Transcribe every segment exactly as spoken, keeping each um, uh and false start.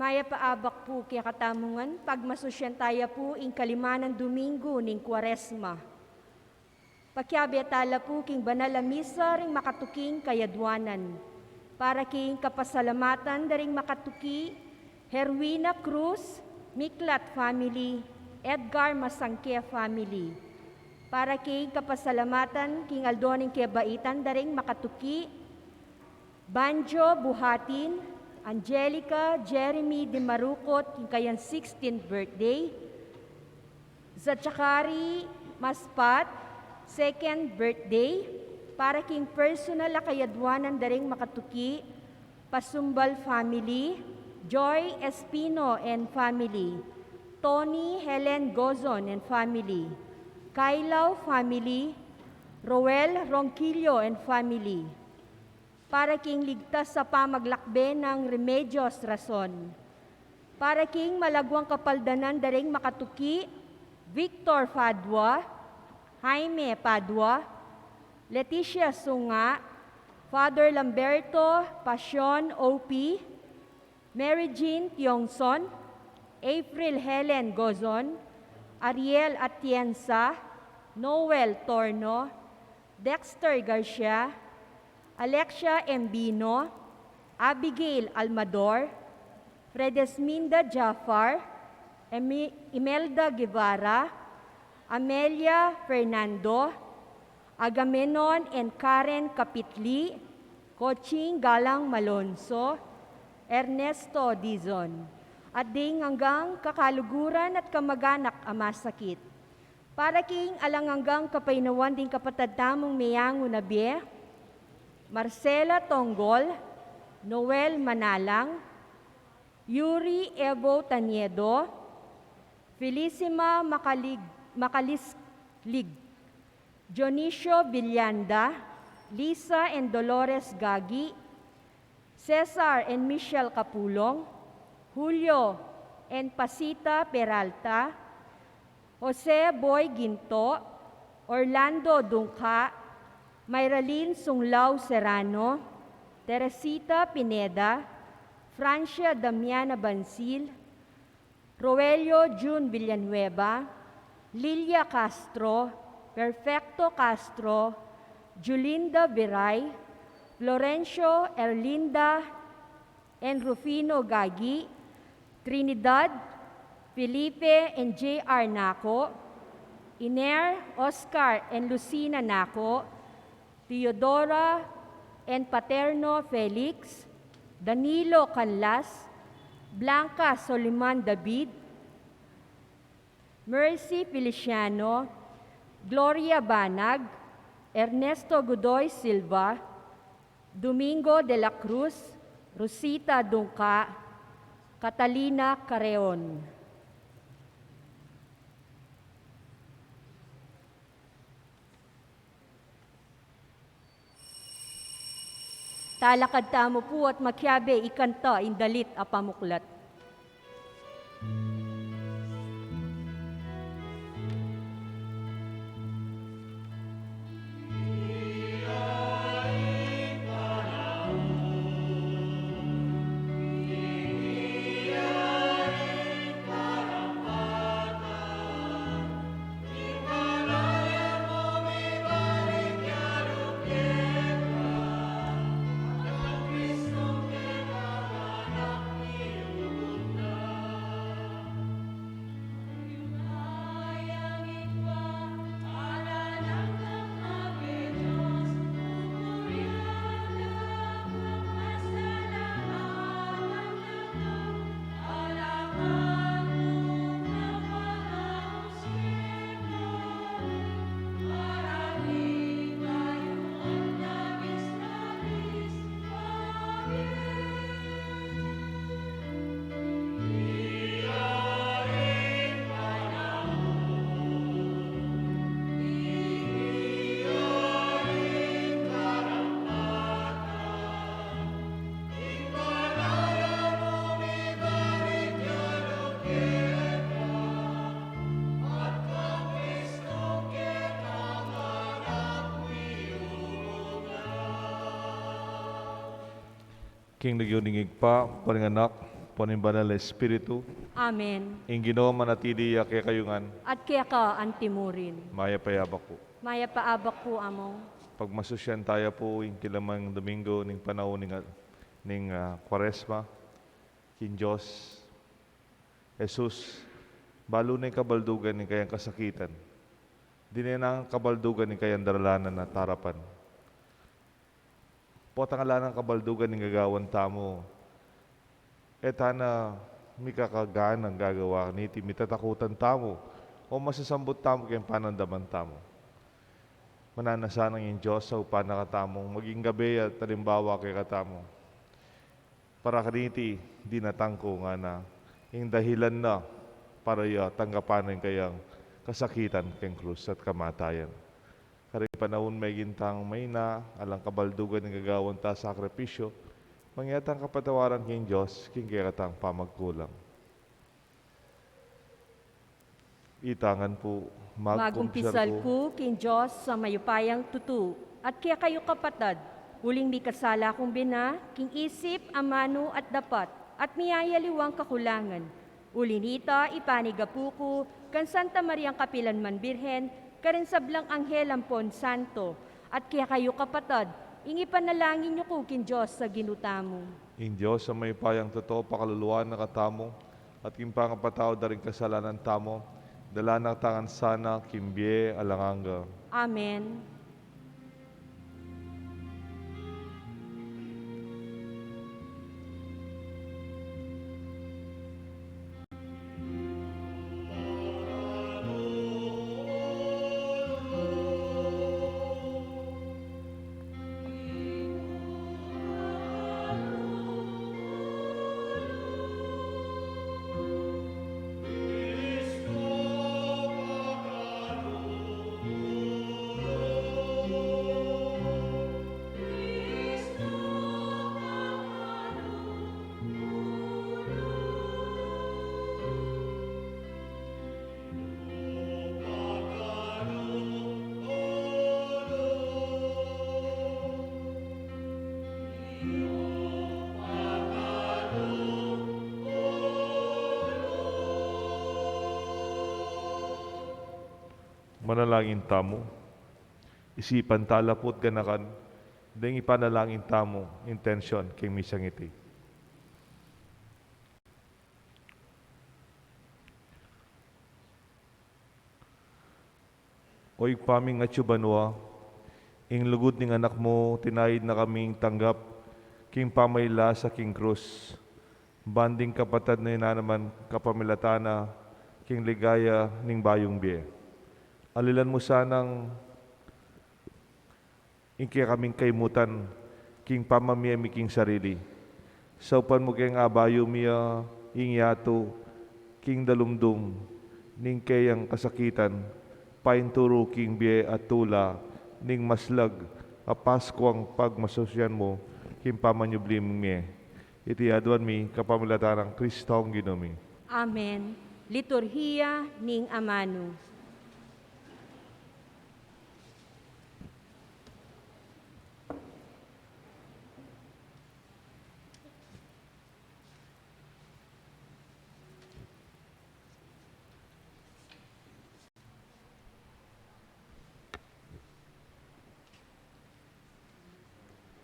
Mayap a abak pu kekatamu ngan, pagmasusyan taya pu ing kalimanan Domingo ning Kuaresma. Pakiabe tala pu king banal a misa ring makatuking kayadwanan. Para king kapasalamatan da ring makatuki, Herwina Cruz, Miklat family, Edgar Masangke family. Para king kapasalamatan king aldo ning kebaitan da ring makatuki, Banjo Buhatin, Angelica Jeremy de Marucot, king kayang sixteenth birthday. Zachary Maspat, second birthday. Para king personal a kayadwanan da ring makatuki, Pasumbal family, Joy Espino and family, Tony Helen Gozon and family, Kailaw family, Roel Ronquillo and family. Para king ligtas a pamaglakbe nang Remedios Rason. Para king malagwang kapaldanan da ring makatuki, Victor Padua, Jaime Padua, Leticia Sunga, Father Lamberto Pasion O P, Mary Jean Tiongson, April Helen Gozon, Ariel Atienza, Noel Torno, Dexter Garcia, Alexia Embino, Abigail Almador, Fredesminda Jaffar, Emi-, Imelda Guevara, Amelia Fernando, Agamenon and Karen Kapitli, Coching Galang Malonzo, Ernesto Dizon, at ding anggang kakaluguran at kamaganak a masakit. Para king alang anggang kapaynawan ding kapatad tamung meyangu na bie, Marcela Tonggol, Noel Manalang, Yuri Evo Taniedo, Felicima Macalig-, Macalislig, Dionisio Villanda, Lisa and Dolores Gagi, Cesar and Michelle Capulong, Julio and Pasita Peralta, Jose Boy Ginto, Orlando Dungca, Mayralyn Sunglao Serrano, Teresita Pineda, Francia Damiana Bansil, Roelio Jun Villanueva, Lilia Castro, Perfecto Castro, Julinda Viray, Florencio Erlinda and Rufino Gagi, Trinidad, Felipe and J R Naco, Iner, Oscar and Lucina Naco, Teodora and Paterno Felix, Danilo Canlas, Blanca Soliman David, Mercy Feliciano, Gloria Banag, Ernesto Godoy Silva, Domingo de la Cruz, Rosita Dungca, Catalina Carreon. Talakad tamu pu at makiabe ikanta ing dalit a pamuklat. King lagyu ning Ibpa, ning Anak, Anak, ning Banal a Espiritu. Amen. Ing Ginu manatili ya kekayu ngan. At keka antimurin. Mayap a abak pu. Mayap a abak pu, Among. Pagmasusyan taya pu ing kilamang Domingo ning panaun ning, ning, ah, Kuaresma. King Dios, Jesus, balu ne ing kabaldugan ning kayang kasakitan. Dine nang kabaldugan ning kayang daralanan at arapan. Potang ala nang kabaldugan ing gagawan tamu, e tana mikakaganang gagawa niti, mitatakutan tamu, o masasambut tamu keng panandaman tamu. Mananu na sanang ing Dios saupan na katamu, maging gabe at alimbawa kekatamu. Para kaniti, dinatang ku ngana, ing dahilan na para ya tanggapan na ing kayang kasakitan keng krus at kamatayan. Karing panaun meging tang maina, alang kabaldugan ing gagawan ta sakripisyu, mangyaring kapatawaran king Dios king kekatang pamagkulang. Itang ngan pu. Magkumpisal ku king Dios a mayupayang tutu, at kekayu kapatad, uling mikasala kung bina, king isip, amanu, at dapat, at miyayaliwang kakulangan. Uli nita, ipanigapu ku kang Santa Mariang kapilanman Birhen, karing sablang anghel ampon santo, at kekayu kapatad, ing ipanalangin yu ku king Dios a Ginu tamu. Ing Dios a mayupayang tutu pakaluluan na katamu, at king pangapatawad da ring kasalanan tamu, dala na katamu ngan sana king bie alang angga. Amen. Manalangin tamu. Isipan ta la pu't ganakan deng ipanalangin tamu, intensyon keng misang iti. O Ibpa ming atsu banua, ing lugud ning Anak mu, tinaid na kaming tanggap king pamailasa king krus, ban ding kapatad na ina naman kapamilatan na king ligaya ning bayung bie. Alilan mu sanang ing kekaming kaimutan king pamamie mi king sarili. Saupan mu keng abayu mi ya ing yatu king dalumdum ning keyang kasakitan, painturu king bie at tula ning maslag a Paskuang pagmasusyan mu king pamanyubli ming mie. Iti aduan mi kapamilatan nang Kristong Ginu mi. Amen. Liturhiya ning Amanu.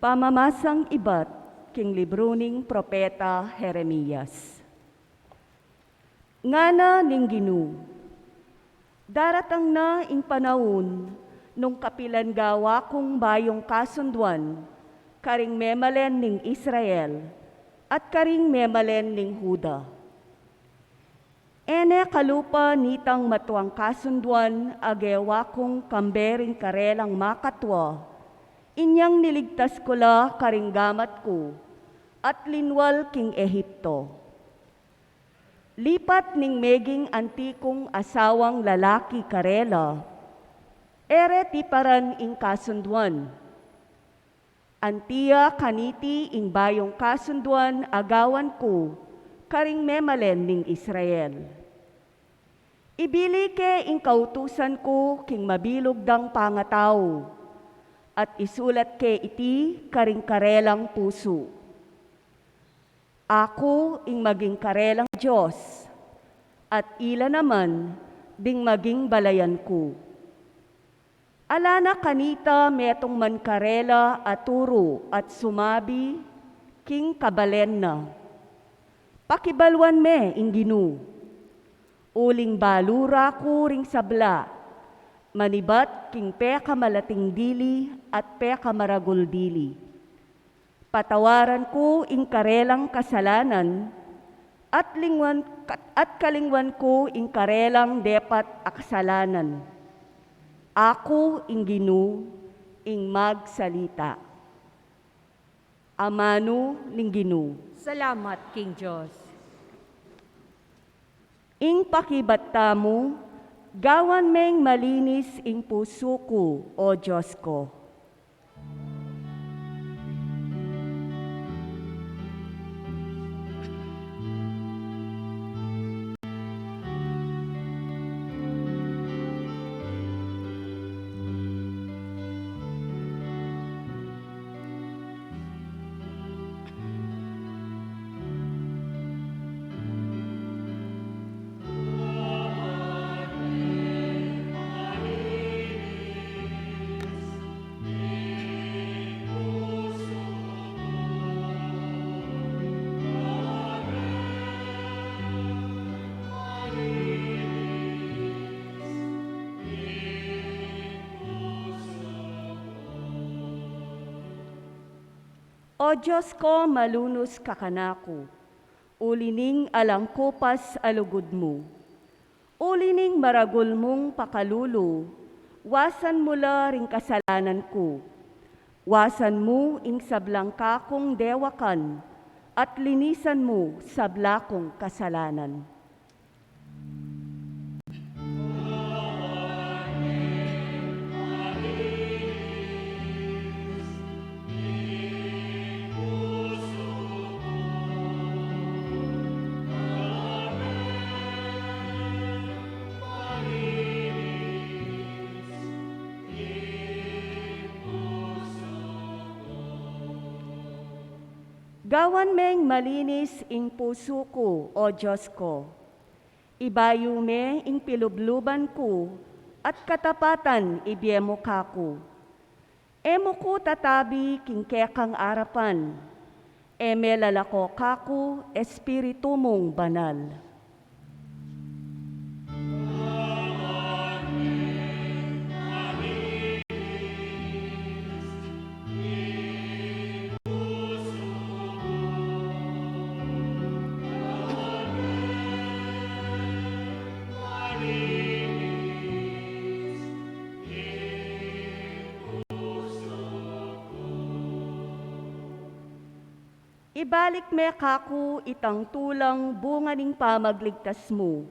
Pamamasang ibat king libru ning propeta Jeremias. Ngana ning Ginu, daratang na ing panaun nung kapilan gawa kung bayung kasunduan karing memalen ning Israel at karing memalen ning Juda. E ne kalupa nitang matuang kasunduan a gewa kung kambe ring karelang makatua, inyang niligtas ku la karing gamat ku at linwal king Egipto. Lipat ning meging anti kung asawang lalaki karela, e re tiparan ing kasunduan. Anti ya kaniti ing bayung kasunduan a gawan ku karing memalen ning Israel. Ibili ke ing kautusan ku king mabilug dang pangatau, at isulat ke iti karing karelang pusu. Aku ing maging karelang Dios, at ila naman ding maging balayan ku. Ala na kanita metung man karela a turu at sumabi king kabalen na, "Pakibaluan me ing Ginu." Uling balu ra ku ring sabla, manibat king pekamalating dili at pekamaragul dili. Patawaran ku ing karelang kasalanan, at lingwan, at kalingwan ku ing karelang depat a kasalanan. Aku ing Ginu, ing magsalita. Amanu ning Ginu. Salamat king Dios. Ing pakibat tamu, gawan meng malinis ing pusu ku, O Dios ko. O Dios ko, malunus ka kanaku, uli ning alang kupas a lugud mu. Uli ning maragul mung pakalulu, wasan mu la ring kasalanan ku. Wasan mu ing sablang kakung dewakan, at linisan mu sabla kung kasalanan. Gawan meng malinis ing pusu ku, O Dios ko. Ibayu me ing pilubluban ku, at katapatan ibie mu kaku. E mu ku tatabi king kekang arapan, e me lalako kaku Espiritu mung Banal. Ibalik me kaku itang tulang bunga ning pamagligtas mu,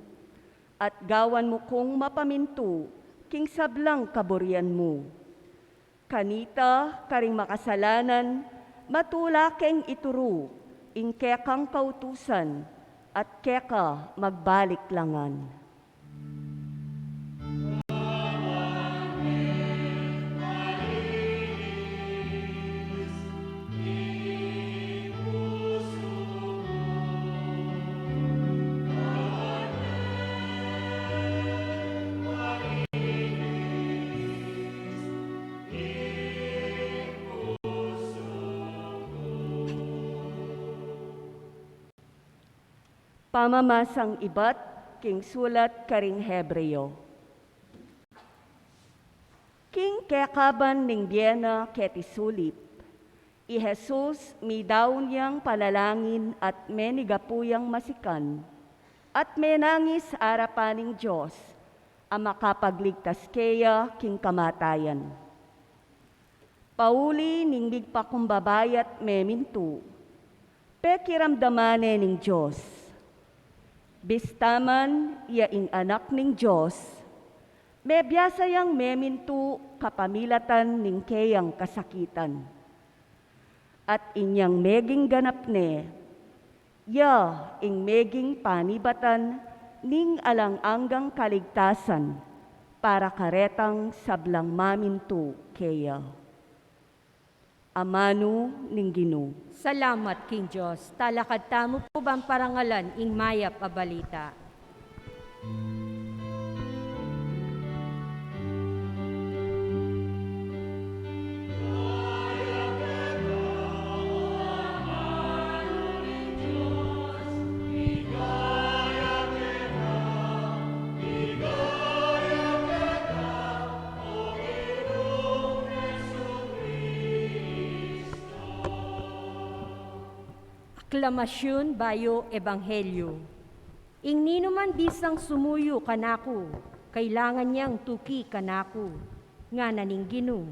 at gawan mu kung mapamintu king sablang kaburian mu. Kanita, karing makasalanan, matula keng ituru ing kekang kautusan, at keka magbalik langan. Pamamasang ibat king sulat karing Hebreo. King kekaban ning bie na keti sulip, i Jesus midaun yang panalangin at menigapu yang masikan, at menangis arapan ning Dios a makapagligtas keya king kamatayan. Pauli ning migpakumbaba ya't memintu, pekiramdaman ne ning Dios. Bista man ya ing Anak ning Dios, mebiasa yang memintu kapamilatan ning keyang kasakitan. At inyang meging ganap ne, ya ing meging panibatan ning alang anggang kaligtasan para karetang sablang mamintu keya. amanu ning Ginu. Salamat king Dios. Talakad tamu pu ban parangalan ing mayap a balita. Aklamasyun bayu ebanghelyu. Ing ninuman bisang sumuyu kanaku, kailangan yang tuki kanaku, ngana ning Ginu.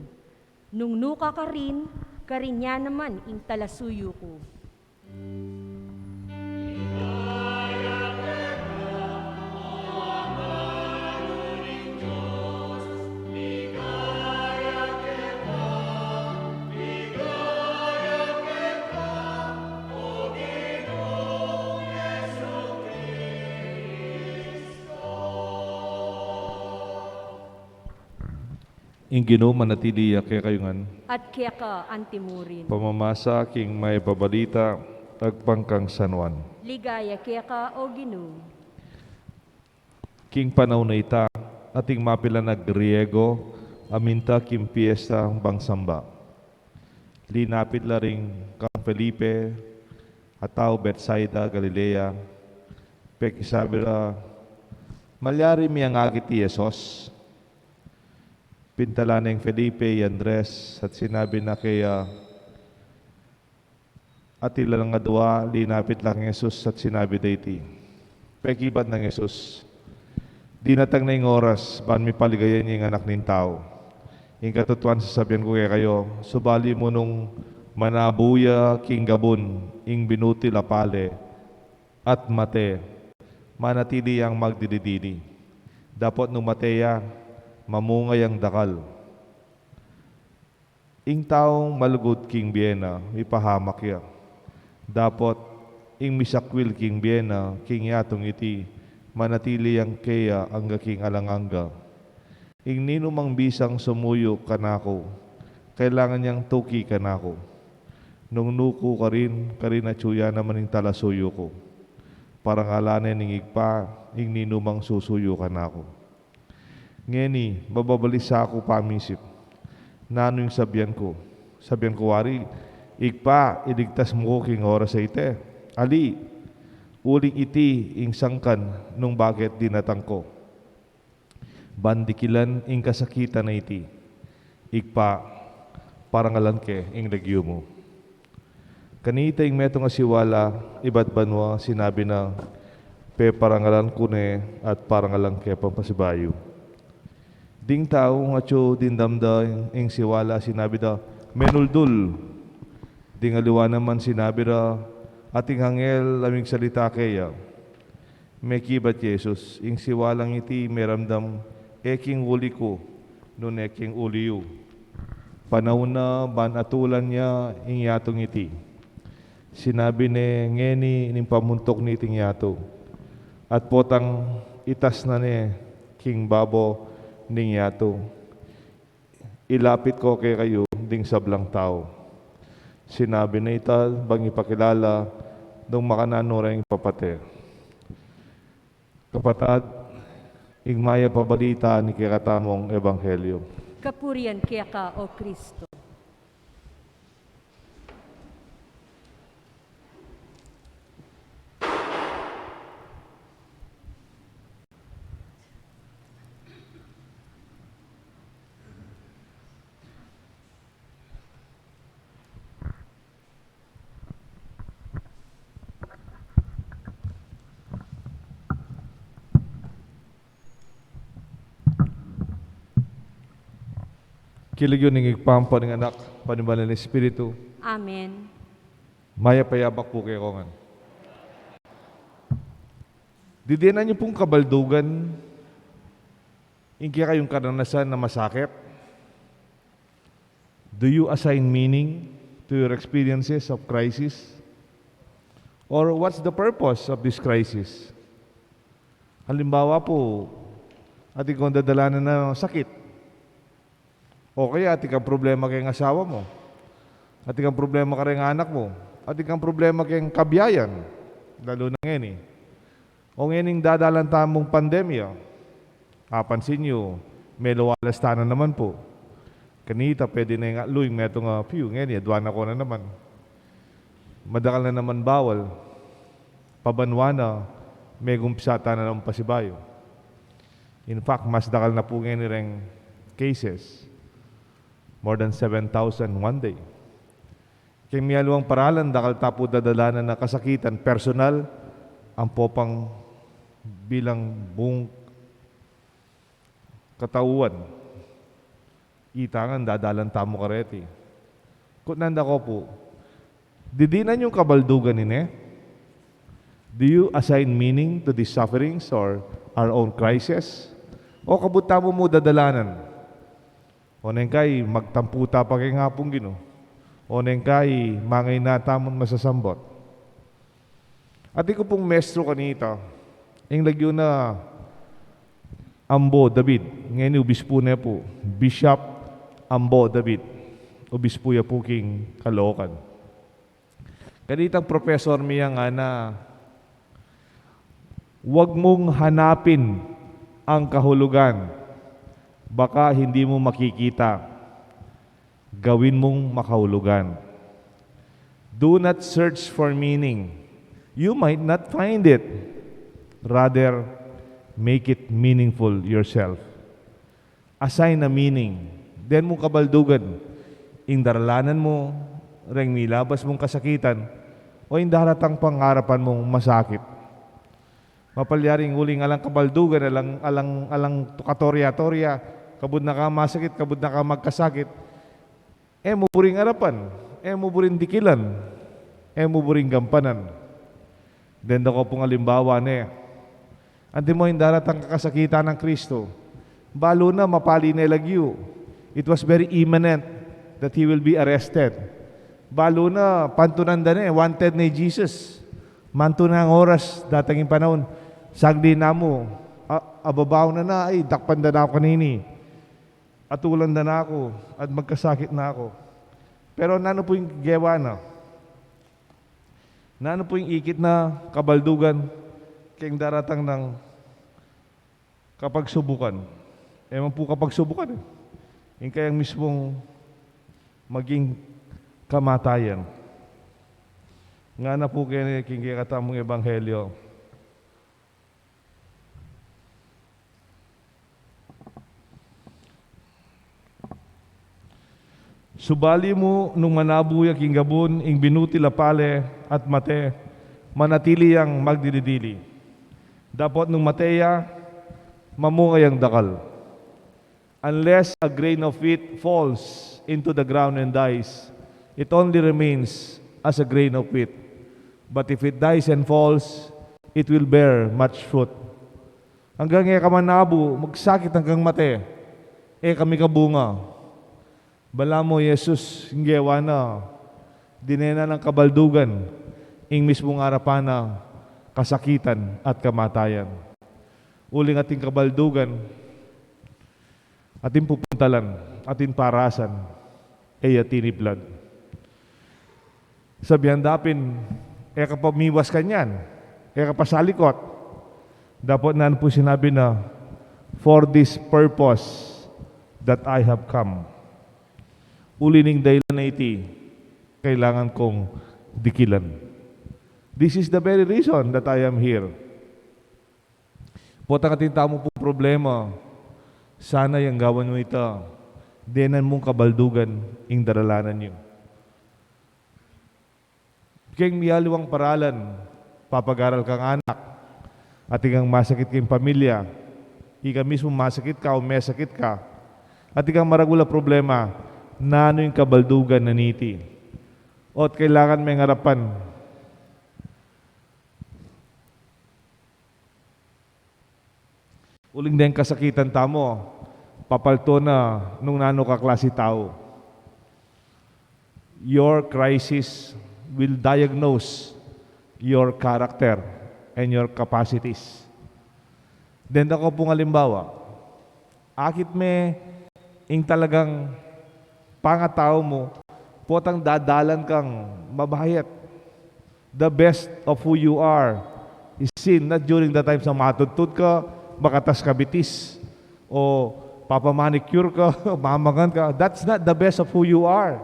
Nung nuka karin, karin ya naman ing talasuyu ku. Ing Ginu manatili ya kekayu ngan. At keka antimurin. Pamamasa king mayap a balita agpang kang San Juan. Ligaya keka, O Ginu. King panaun a ita, ating mapilan a Griego a minta king piesta bang samba. Linapit la ring kang Felipe, a tau Betsaida, Galilea, pekisabi ra, "Malyari mi angakit i Jesus?" Pintalan neng Felipe i Andres at sinabi na keya, "Atin lang a dua." Linapit la kang Jesus at sinabi da iti. Pekibat nang Jesus, "Dinatang na ing oras ban mipaligayan ya ing Anak ning Tau. Ing katutuan sasabian ku kekayu, subali mu nung manabu ya king gabun ing binutil a pale at mate, manatili yang magdili-dili. Dapot nung mate ya, mamunga yang dakal." Ing taung malugud king bie na, mipahamak ya. Dapot ing misakwil king bie na king yatung iti, manatili yang keya angga king alang angga. Ing ninumang bisang sumuyu kanaku, kailangan yang tuki kanaku. Nung nuku karin, karin atyu ya naman ing talasuyu ku. Parangalan ne ning Ibpa ing ninumang susuyu kanaku. Ngeni, mababalisa ku pamisip. Nanu ing sabian ku? Sabian ku wari, "Ibpa, iligtas mu ku king oras a iti." Ali, uling iti ing sangkan nung bakit dinatang ku, ban dikilan ing kasakitan a iti. Ibpa, parangalan ke ing lagyu mu. Kanita ing metung a siwala ibat banua, sinabi na, "Peparangalan ku ne at parangalan ke pang pasibayu." Ding taung atyu dimdam da ing siwala, sinabi da, "Menuldul." Ding aliwa naman sinabi ra, "Ating anghel a migsalita keya." Mekibat Jesus, "Ing siwalang iti meramdam e king uli ku, nune king uli yu. Panaun na ban atulan ya ing yatung iti." Sinabi ne ngeni ning pamuntuk niting yatu, at potang itas na ne king babo ning yatu. "Ilapit ko kekayu ding sablang tau." Sinabi na ita bang ipakilala nung makananu reng papate. Kapatad, ing mayap a balita ning kekatamung ebanghelyu. Kapurian keka, O Kristo. King lagyu ning Ibpa, ampo ning Anak, ampo ning Banal a Espiritu. Amen. Mayap a yabak pu kekongan. Didinan yu pung kabaldugan ing kekayung karanasan a masakit? Do you assign meaning to your experiences of crisis? Or what's the purpose of this crisis? Halimbawa pu, atin kang dadalanan na sakit. O kaya atin kang problema keng asawa mu. Atin kang problema kareng anak mu. Atin kang problema keng kabiayan. Lalu na ngeni. O ngening dadalan tamung pandemya. Apansin yu, meluwalas tana naman pu. Kanita, pwede na ing atlu ing metung a pew. Ngeni, adwa na ko na naman. Madakal na naman bawal. Pabanwa na, megumpisa tana naman pasibayu. In fact, mas dakal na pu ngeni reng cases. More than seven thousand one day. Keng mialiwang paralan, dakal ta pu dadalanan a kasakitan, personal, ampo pang bilang buung katauan. Ita ngan dadalan tamu kareti. Kutnan da ko pu, didinan yung kabaldugan ini? Do you assign meaning to these sufferings or our own crisis? O kabud tamu mu dadalanan? O neng kai, magtampu ta pa keng Apung Ginu. O neng kai, mangayna tamun masasambot. Atin ku pung maestro kanita, ing lagyu na Ambo David, ngeni ubispu ne pu, Bishop Ambo David, ubispu ya pu king Caloocan. Kanitang professor mi yang ngana, "Huwag mong hanapin ang kahulugan. Baka hindi mo makikita. Gawin mong makahulugan. Do not search for meaning. You might not find it. Rather, make it meaningful yourself." Assign a meaning. Den mung kabaldugan ing daralanan mu reng milabas mung kasakitan o ing daratang pang arapan mung masakit. Mapalyaring uling alang kabaldugan, alang, alang, alang katorya-torya, kabud na ka masakit, kabud na ka magkasakit. E mu buring arapan, e mu buring dikilan, e mu buring gampanan. Den da ko pung alimbawa ne. Antimo ing daratang kakasakitan nang Kristo. Balu na mapali ne lagyu. It was very imminent that he will be arrested. Balu na pantunan da ne, wanted ne Jesus. Mantu na ing oras, datang ing panaun. Sagli na mu, a-, ababaw na na, ay, dakpan da na ku kanini. Atulan da na ku, at magkasakit na ku. Pero nanu pu ing gewa na? Nanu pu ing ikit na kabaldugan keng daratang nang kapagsubukan? E man pu kapagsubukan e. Ing kayang mismung maging kamatayan. Ngana pu keni king kekatamung ebanghelyo. Subali mu nung manabu ya king gabun ing binutil a pale at mate, manatili yang magdili-dili. Dapot nung mate ya, mamunga yang dakal. Unless a grain of wheat falls into the ground and dies, it only remains as a grain of wheat. But if it dies and falls, it will bear much fruit. Anggang e ka manabu, magsakit anggang mate, e ka mikabunga. Balamu Jesus, ing gewa na, dinenan nang kabaldugan ing mismung arapan na kasakitan at kamatayan. Uling ating kabaldugan, ating pupuntalan, ating parasan, e ya tiniplad. Sabian da pin, e ka pa miwas kanyan, e ka pa salikot. Dapot nanu pu sinabi na, "For this purpose that I have come." Uli ning dahilan a iti, kailangan kong dikilan. This is the very reason that I am here. Potang atin tamu pung problema, sana yang gawan mu ita, denan mung kabaldugan ing daralanan yu. Keng mialiwang paralan, papagaral kang anak, atin kang masakit keng pamilya, ika mismu masakit ka o mesakit ka, atin kang maragul a problema, nanu ing kabaldugan na niti? Ot kailangan meng arapan. Uling deng kasakitan tamu, papalto na nung nanu ka klasi tau. Your crisis will diagnose your character and your capacities. Denda ku pung alimbawa, akit me ing talagang pangatau mu, Potang dadalan kang mabayat. The best of who you are is seen not during the times na matudtud ka, makatas ka bitis, o papamanicure ka, mamangan ka. That's not the best of who you are.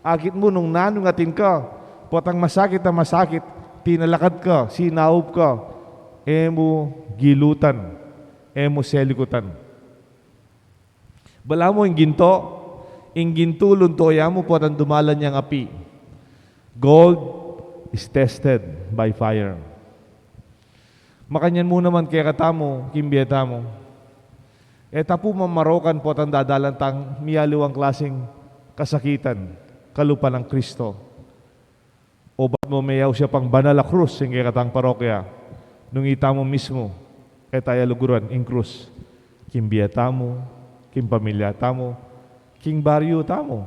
Akit mu nung nanu ing atin ka, potang masakit a masakit, tinalakad ka, sinaup ka, e mu gilutan, e mu selikutan. Balamu ing ginto, ing ginto lunto ya mu potang dumalan yang api. Gold is tested by fire. Makanyan mu naman kekatamu, king bie tamu. E ta pu mamarokan potang dadalan tang miyaliwang klasing kasakitan, kalupa nang Kristo. Obat mu, meyaus ya pang banal a krus ing kekatang parokya, nung itamu mismu e ta ya luguran ing krus king bie tamu, king pamilya tamu, king baryu tamu,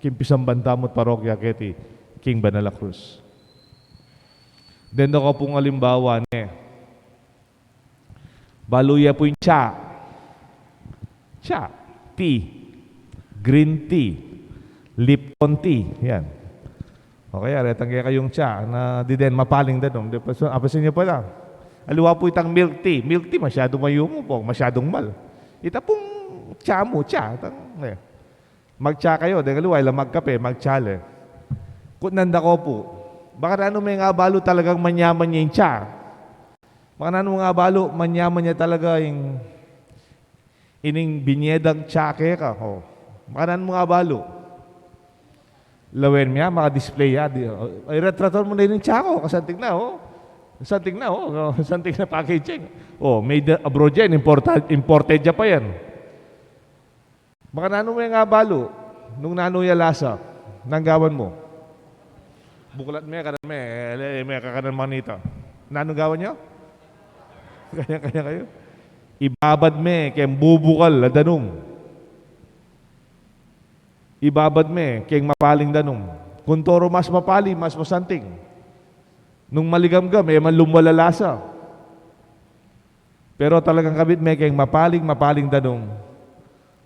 king pisamban tamu't parokya keti king banal a krus. Denda ko pung alimbawa ne. Balu ye pu ing tsa. Tsa. Tea. Green tea. Lipton tea. Yan. O kaya, retang kekayung tsa na diden mapaling danum. Di, pasu-, apasin yu pa la. Aliwa pu itang milk tea. Milk tea, masyadung mayumu pu, masyadung mal. Ita pung tsa mu, tsa. Itang, e. Magtsa kayu, deng aliwa, ila magkape, magtsa le. Kutnan da ko pu. Baka nanu me nga balu talagang manyaman ya ing tsa. Baka nanu nga balu, manyaman ya talaga ing, ining binie dang tsa keka, o. Baka nanu nga balu. Lawen me ya, maka-display ya, di, o, ay, retraton mu na ining tsa ku, kasanting na, o. Kasanting na, o. Kasanting na packaging. O, made abroad yan, importa-, imported ya pa yan. Baka nanu me nga balu, nung nanu ya lasa, nanu gawan mu? Buklat me, kanan me, e, e, me, kakanan manita. Nanu gawan yu? Kanya-kanya kayu. Ibabad me, keng bubukal a danum. Ibabad me, keng mapaling danum. Kuntoro mas mapali, mas masanting. Nung maligam-gam, e man lumwal a lasa. Pero talagang kabit me keng mapaling, mapaling danum,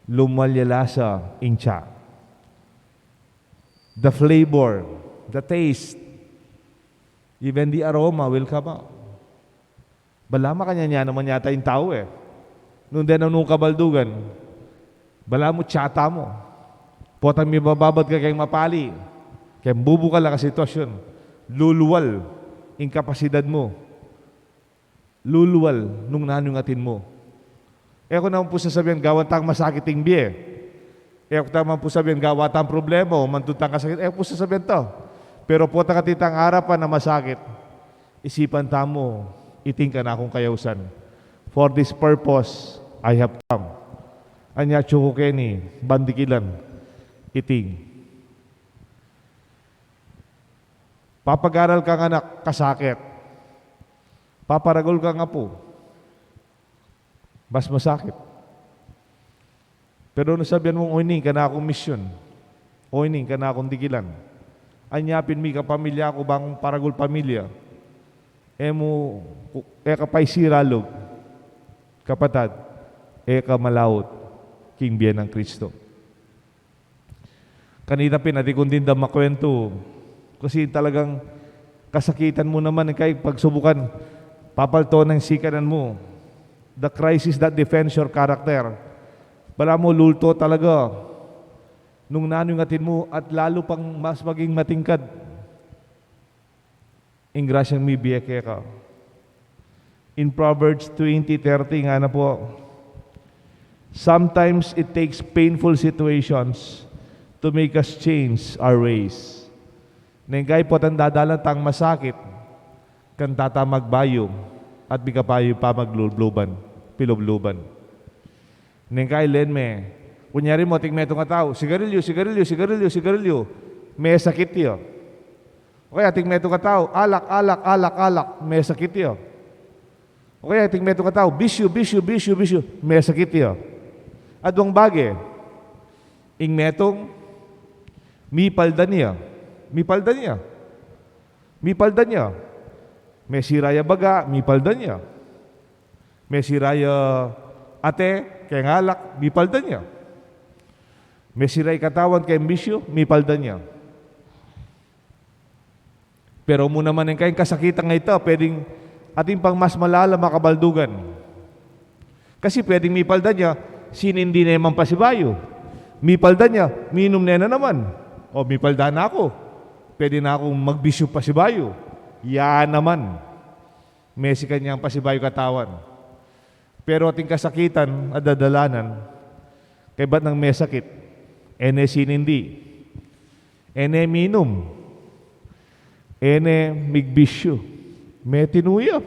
lumwal ya lasa ing tsa. The flavor, the taste, even the aroma will come out. Balamu makanyan ya naman yata ing tau e. Nung deng nanu kabaldugan, balamu tsa tamu. Potang mibababad ka keng mapali, keng bubukal a kasitwasyun, luluwal ing kapasidad mu. Luluwal nung nanu ing atin mu. E ku naman pu sasabian gawan tang masakit ing bie. E ku naman pu sasabian gawan tang problema o mantud tang kasakit. E ku pu sasabian ta. Pero potang atin tang arapan a masakit, isipan tamu, iting kanakung kayausan. For this purpose I have come. Anya atyu ku keni, ban dikilan iting. Papag-aral kang anak, kasakit. Paparagul kang apu, mas masakit. Pero nung sabian mung, o, ining kanakung misyun, o, ining kanakung dikilan, anya pin mikapamilya ku bang paragul pamilya, e mu, e ka pa isira lub, kapatad, e ka malaut king bie nang Kristo. Kanita pin, atin kung dinda makuwentu. Kasi talagang kasakitan mu naman, ing kai pagsubukan, papalto na ing sikanan mu. The crisis that defends your character. Balamu lulto talaga nung nanu ing atin mu at lalu pang mas maging matingkad ing grasyang mibie keka. In Proverbs twenty thirty, ngana pu, "Sometimes it takes painful situations to make us change our ways." Neng kai potang dadalan tang masakit, kanta ta magbayu at mikapayu pamaglubluban, pilubluban. Neng kai len me, kunyari mu, atin metung a tau, sigarilyu, sigarilyu, sigarilyu, sigarilyu, mesakit ya. O kaya atin metung a tau, alak, alak, alak, alak, mesakit ya. O kaya atin metung a tau, bisyu, bisyu, bisyu, bisyu, mesakit ya. Aduang bage, ing metung, mipaldan ya, mipaldan ya. Mipaldan ya. Mesira ya baga, mipaldan ya. Mesira ya ate keng alak, mipaldan ya. Mesira ya katawan keng bisyu, mipaldan ya. Pero mu naman ing kayang kasakitan a ita, pwedeng atin pang mas malalam a kabaldugan. Kasi pwedeng mipaldan ya, sinindi ne man pasibayu. Mipaldan ya, minum ne na naman. O mipaldan na ku, pwede na kung magbisyu pasibayu. Ya naman. Mesikan yang pasibayu katawan. Pero ating kasakitan a dadalanan, kaybat nang mesakit, e ne sinindi, e ne minum, e ne migbisyu, metinu ya.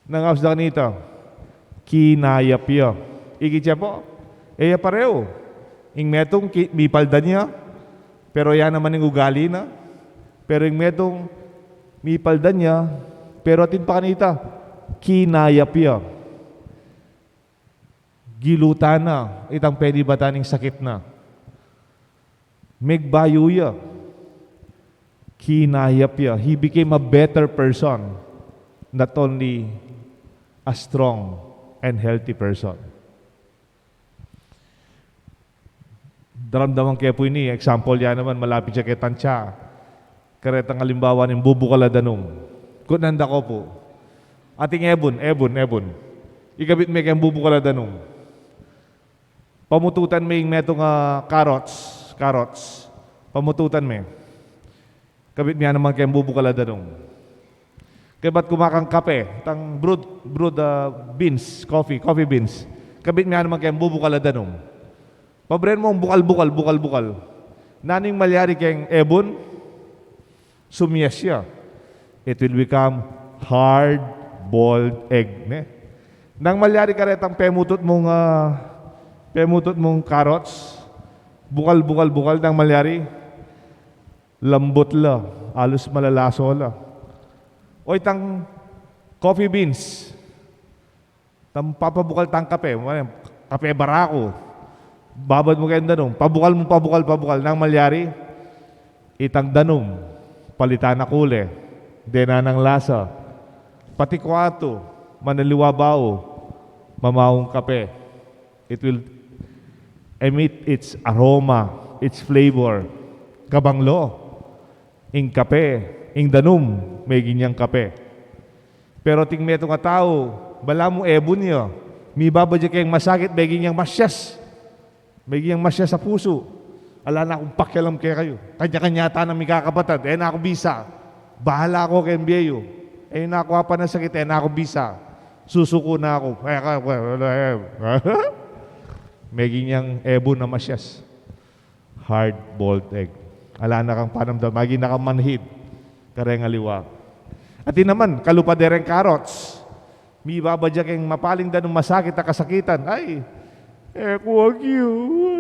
Nang aus da kanita, kinayap ya. Ikit ya pu, e ya pareu. Ing metung ki-, mipaldan ya, pero ya naman ing ugali na. Pero ing metung mipaldan ya, pero atin pa kanita, kinayap ya. Gilutan na itang penibatan ning sakit na. Megbayu ya. Kinayap ya. He became a better person, not only a strong and healthy person. Daramdaman ke pu ini, example ya naman, malapit ya ketang tsa. Karetang alimbawa ning bubukal a danum. Kutnan da ko pu. Ating ebun, ebun, ebun. Ikabit me keng bubukal a danum. Pamututan me ing metung a carrots, carrots. Pamututan me. Kabit me naman keng bubukal a danum. Kaybat kumakang kape, tang brewed, brewed, ah, beans, coffee, coffee beans. Kabit me naman keng bubukal a danum. Pabren mung bukal-bukal, bukal-bukal. Nanu ing malyari keng ebun? Sumyes ya. It will become hard-boiled egg, ne? Nang malyari karetang pemutut mung, ah, pemutut mung carrots, bukal, bukal, bukal, nang malyari, lambut la, alus malalaso la. O itang coffee beans, tang papabukal tang kape, kape baraku. Babad mu keng danum, pabukal mu, pabukal, pabukal. Nang malyari, itang danum, palitan na kule, dena nang lasa. Pati kuartu, manaliwa bau, mamaung kape. It will emit its aroma, its flavor. Kabang lo, ing kape, ing danum, meging yang kape. Pero ating metung a tau, balamu ebun ya, mibabad ya keng masakit, meging yang masyas. Meging yang masyas a pusu. Ala na kung pakialam kekayu. Kanya-kanya ta nang mikakapatad. E na ku bisa. Bahala ku keng bie yu. E na ku apanasakit, e na ku bisa. Susuku na ku. Meging yang ebun a masyas. Hard-boiled egg. Ala na kang panamdam, maging na kang manhid kareng aliwa. Atin naman, kalupa de reng carrots. Mibabad ya keng mapaling danum masakit a kasakitan. Ay, e ku agyu,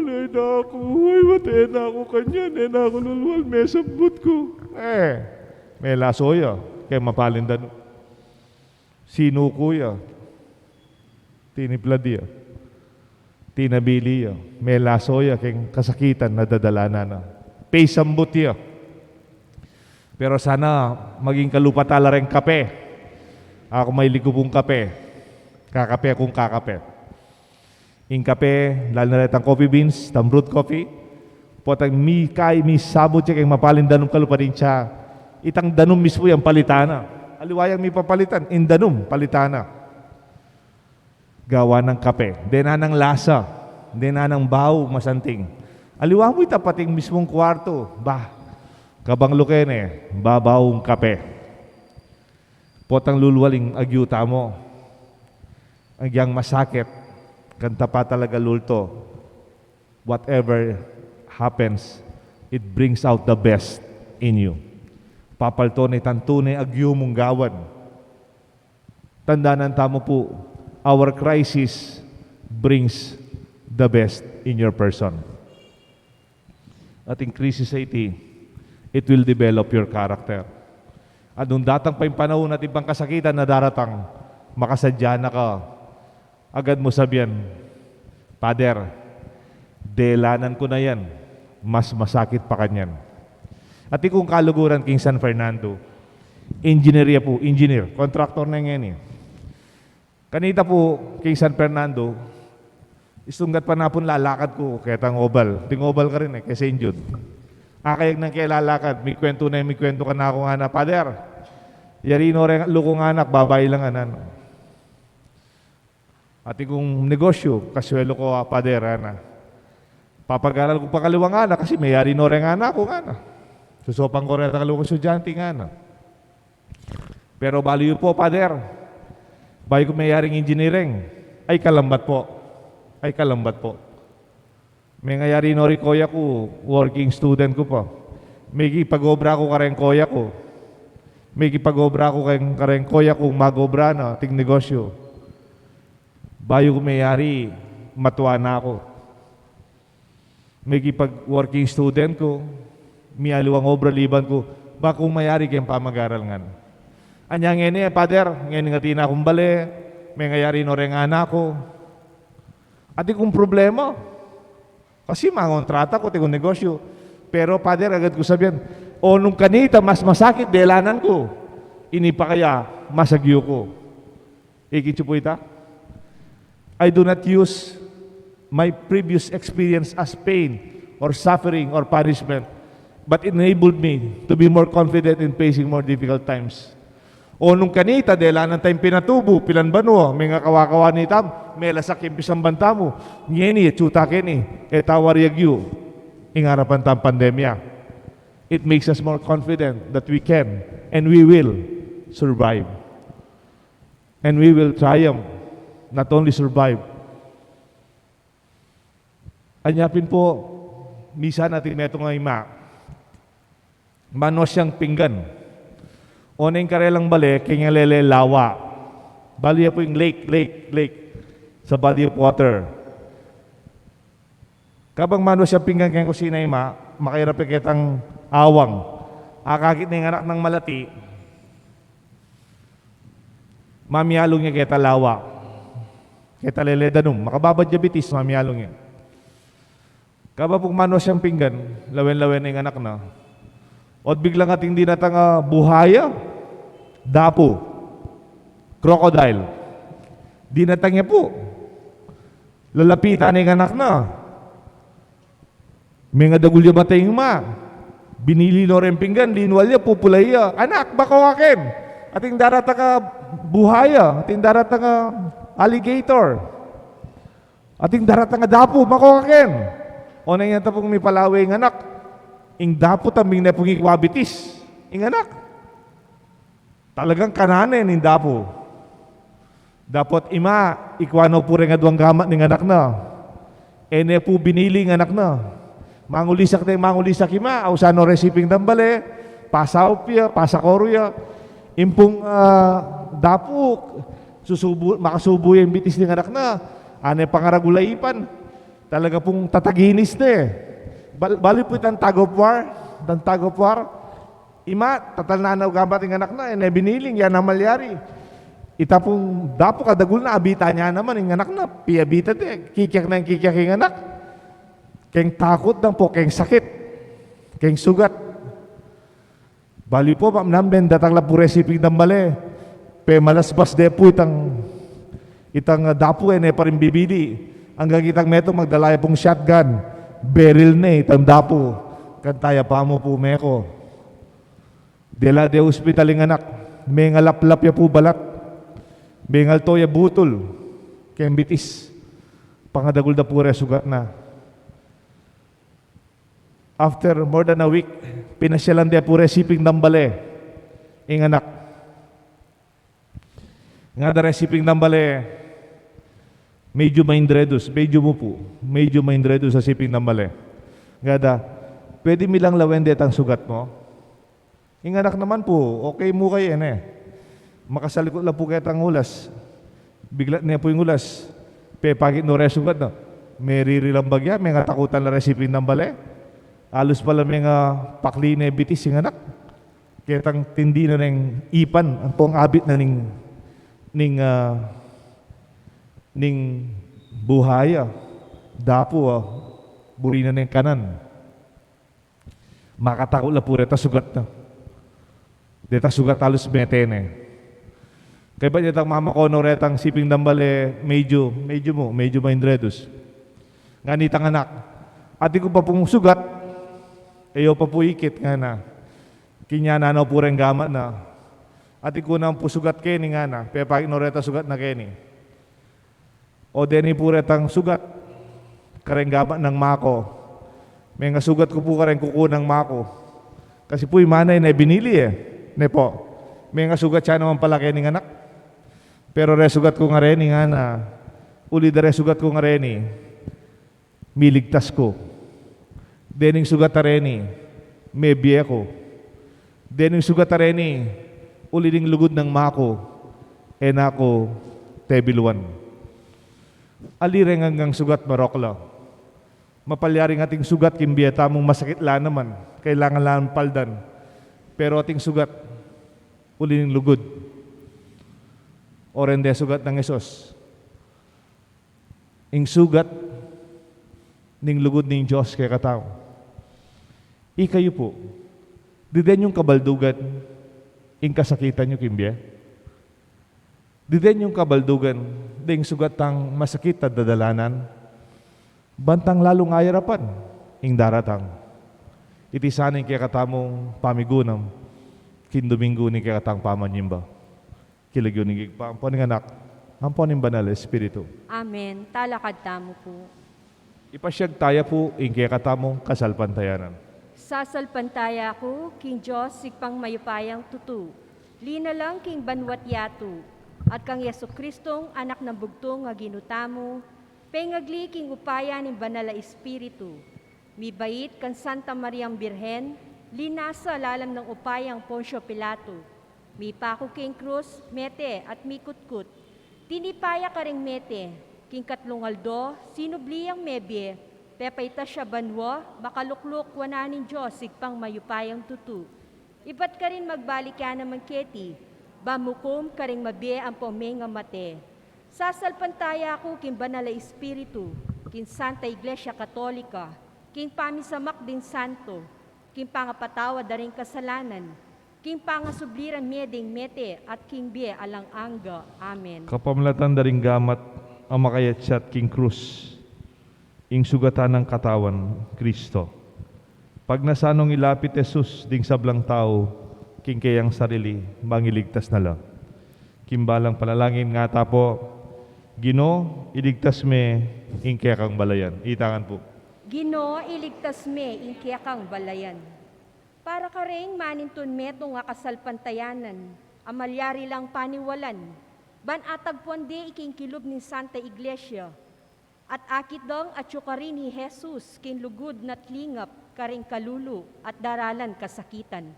ala na ku, ay, mate na ku kanyan, e na ku lulwal, mesambut ku. E, melaso ya keng mapaling danum. Sinuku ya. Tiniplad ya. Tinabili ya. Melaso ya keng kasakitan a dadalanan na. Pesambut ya. Pero sana maging kalupa tala reng kape. Aku mahilig ku pung kape. Kakape kung kakape. Ing kape, lalu na retang coffee beans, tang brewed coffee, potang mi-, kay misabut ya keng mapaling danum kalupa ding tsa, itang danum mismu yang palitan na. Aliwa yang mipapalitan, ing danum, palitan na. Gawa nang kape. Dena nang lasa, dena nang bau masanting. Aliwa mu ita pating mismung kuartu, bah, kabang lu kene, babaung kape. Potang lulwal ing agyu tamu. Agyang masakit, kanta pa talaga lulto. Whatever happens, it brings out the best in you. Papalto ne itang tune agyu mung gawan. Tandanan tamu pu, our crisis brings the best in your person. Ating krisis a iti, it will develop your character. At nung datang pa ing panaun at ibang kasakitan a daratang, makasadya na ka, agad mu sabian, "Pader, delanan ku na yan, mas masakit pa kanyan." Atin kung kaluguran king San Fernando, engineer ya pu, engineer, contractor na ngeni. Kanita pu, king San Fernando, isunggat pa napun lalakad ku ketang oval. Ating oval karin e, keng Saint Jude. Akayag nang kelalakad, mikwentu na mikwentu kanaku ngana, "Pader, yari no reng atlu kung anak, babai la ngan, ano. Atin kung negosyu, kasweldu ku, a, Pader," ngana. "Papagaral ku pa kaliwang anak kasi meyari no reng anak ku," ngana. "Susopan ku reng kaliwang estudyante," ngana. "Pero balu yu pu, Pader, bayu ku meyaring engineering." "Ay, kalambat pu. Ay, kalambat pu. Mengayari no ring koya ku, working student ku pa. Mekipag-obra ku kareng koya ku. Mekipag-obra ku kareng, kareng koya kung mag-obra na ating negosyu. Bayu ku meyari, matua na ku. Mekipag-working student ku, miyaliwang obra liban ku, ba kung mayari keng pamagaral ngan. Anya ngeni, Pader, ngeni atin na kung bale, mengayari no reng anak ku. Atin kung problema. Kasi mangontrata ku, atin kung negosyu. Pero, Pader, agad ku sabian, o nung kanita mas masakit delanan ku, ini pa kaya mas agyu ku." Ikit yu pu ita? "I do not use my previous experience as pain or suffering or punishment, but it enabled me to be more confident in facing more difficult times." O nung kanita, delanan tang pinatubu, pilan banua, mengakawa-kawa nita, melasak ing pisamban tamu. Ngeni, atyu ta keni, e ta wari agyu ing arapan tang pandemya. It makes us more confident that we can and we will survive. And we will triumph, not only survive. Anya pin pu, misan atin metung a ima, manuas yang pinggan. Oneng karelang bale, keng lele lawa. Balu ya pu ing lake, lake, lake. Sa body of water. Kabang manuas yang pinggan keng kusina ima, makairap ya ketang awang. Akakit ne ing anak nang malati, mamialung ya keta lawa. Keta lele danum, makababad ya bitis, mamialung ya. Kabang pung manuas yang pinggan, lawen-lawen ne ing anak na. Ot biglang ating dinatang a buhaya, dapu, crocodile. Dinatang ya pu. Lalapitan ne ing anak na. Mengadagul ya mata ing ima. Binili no reng pinggan, linual ya, pupulai ya. "Anak, mako ka ken. Ating daratang a buhaya, ating daratang a alligator. Ating daratang a dapu, mako ka ken." Oneng yata pung mipalawe ing anak, ing dapu tambing ne pung ikwa bitis ing anak. Talagang kanan ne ning dapu. Dapot ima, ikwa no pu reng aduang gamat ning anak na. E ne pu binili ing anak na. Mangulisak ne, mangulisak ima, ausan no reng siping dang bale, pasaup ya, pasakoru ya. Ing pung, ah, dapu, susubu, makasubu ya ing bitis ning anak na. E ne pangaragul a ipan. Talaga pung tataginis ne. Bal-, balu pu itang tug of war, itang tug of war. Ima, tatalnan na gamat ing anak na, e ne biniling, ya na malyari. Ita pung dapu kadagul na, abitan ya naman ing anak na, piabitan de, kikyak nang kikyak ing anak. Keng takut nang pu, keng sakit, keng sugat. Balu pu, mamnam, datang la pu reng siping dang bale. Pemalaspas de pu itang, itang, ah, dapu, e ne pa rin bibili. Anggang itang metung magdala ya pung shotgun, beril ne itang dapu. Kanta ya pamu pu meko. Dela de ospital ing anak, mengalaplap ya pu balat, mengalto ya butul keng bitis, pangadagul da pu reng sugat na. After more than a week, pinasyalan de pu reng siping dang bale ing anak. Ngada reng siping dang bale, medyu maindredus, medyu mu pu, medyu maindredus a siping dang bale. Ngada, "Pwede mi lang lawen detang sugat mu?" Ing anak naman pu, okay mu kaya, e ne. Makasalikut la pu ketang ulas. Biglat ne pu ing ulas. Pepakit no reng sugat na. Meririlambag ya, mengatakutan la reng siping dang bale. Alus pala mengapakli ne bitis ing anak. Ketang tindi na neng ipan, ampong abit na ning, ning, ah, ning buhaya, dapu, ah, buri na neng kanan. Makatakut la pu reta sugat na. Deta sugat alus mete ne. Kaybat detang mama kono retang siping dang bale, medyu, medyu mu, medyu maindredus. Ngana nitang anak, "Atin ku pa pung sugat, E yo pa pu ikit, ngana. Kinya na no pu reng gamat na. Atin ku nang pu sugat keni, ngana. Pepakit no reta sugat na keni. O deni pu retang sugat kareng gamat nang ama ku. Mengasugat ku pu kareng kuku nang ama ku. Kasi pu i mana e ne binili e. Ne pu. Mengasugat ya naman pala kening anak. Pero resugat ku ngareni, ngana. Uli da resugat ku ngareni, miligtas ku. Dening sugat a reni, mebie ku. Dening sugat a reni, uli ning lugud nang ama ku, e na ku tebiluan. Ali reng anggang sugat, marokla. Mapalyaring ating sugat king bie tamung masakit la naman, kailangan lang paldan. Pero ating sugat, uli ning lugud. O rende sugat nang Jesus. Ing sugat ning lugud ning Dios kekatamu. Ikayu pu, diden yung kabaldugan ing kasakitan yu king bie? Diden yung kabaldugan ding sugat tang masakit a dadalanan? Bantang lalung ayarapan ing daratang. Iti sana ing kekatamung pamigunam king Domingo ning kekatang pamanyimba. King lagyu ning Ibpa, ampo ning Anak, ampo ning Banal a Espiritu. Amen. Talakad tamu pu. Ipasyag taya pu ing kekatamung kasalpantayanan. Sasalpantaya ku king Dios, Ibpang mayupayang tutu, linalang king banua't yatu, at kang Jesucristong Anak nang bugtung a Ginu tamu, pengagli king upaya ning Banal a Espiritu, mibait kang Santa Mariang Birhen, linasa lalam nang upayang Poncio Pilato, mipaku king krus, mete at mikutkut. Tinipa ya karing mete, king katlung aldo, sinubli yang mebie, pepaitas ya banua, makalukluk wanan ning Dios, Ibpang mayupayang tutu. Ibat karin magbalik ya naman keti, ban mukum karing mabie ampong mengamate. Sasalpantaya ku king Banal a Espiritu, king Santa Iglesia Katolika, king pamisamak ding santo, king pangapatawad da ring kasalanan, king pangasubli rang mie ding mete, at king bie alang angga. Amen. Kapamilatan da ring gamat a makayatsat king krus, ing sugatan nang katawan Kristo. Pagnasan nong ilapit Jesus ding sablang tau king keyang sarili, mangiligtas na la. King balang panalangin ngata pu, Ginu, iligtas me ing kekang balayan. Itangan pu. Ginu, iligtas me ing kekang balayan. Para karing manintun metung a kasalpantayanan, a malyari lang paniwalan, ban atagpuan de king kilub ning Santa Iglesia, at akit dang atyu karin i Jesus king lugud na't lingap karing kalulu at daralan kasakitan.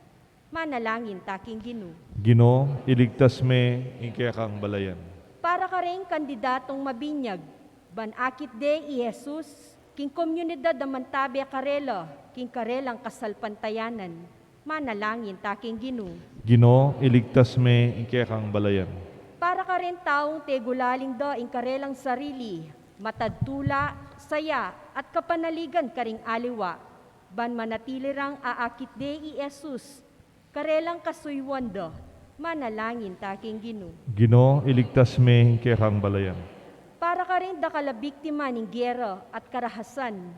Manalangin ta king Ginu. Ginu, iligtas me ing kekang balayan. Para karing kandidatong mabinyag, ban akit de i Jesus king komunidad a mantabe karela king karelang kasalpantayanan. Manalangin ta king Ginu. Ginu, iligtas me ing kekang balayan. Para karing taung tegulaling da ing karelang sarili, matad tula, saya, at kapanaligan karing aliwa, ban manatili rang aakit de i Jesus karelang kasuyuan da. Manalangin ta king Ginu. Ginu, iligtas me ing kekang balayan. Para karing dakal a biktima ning gera at karahasan,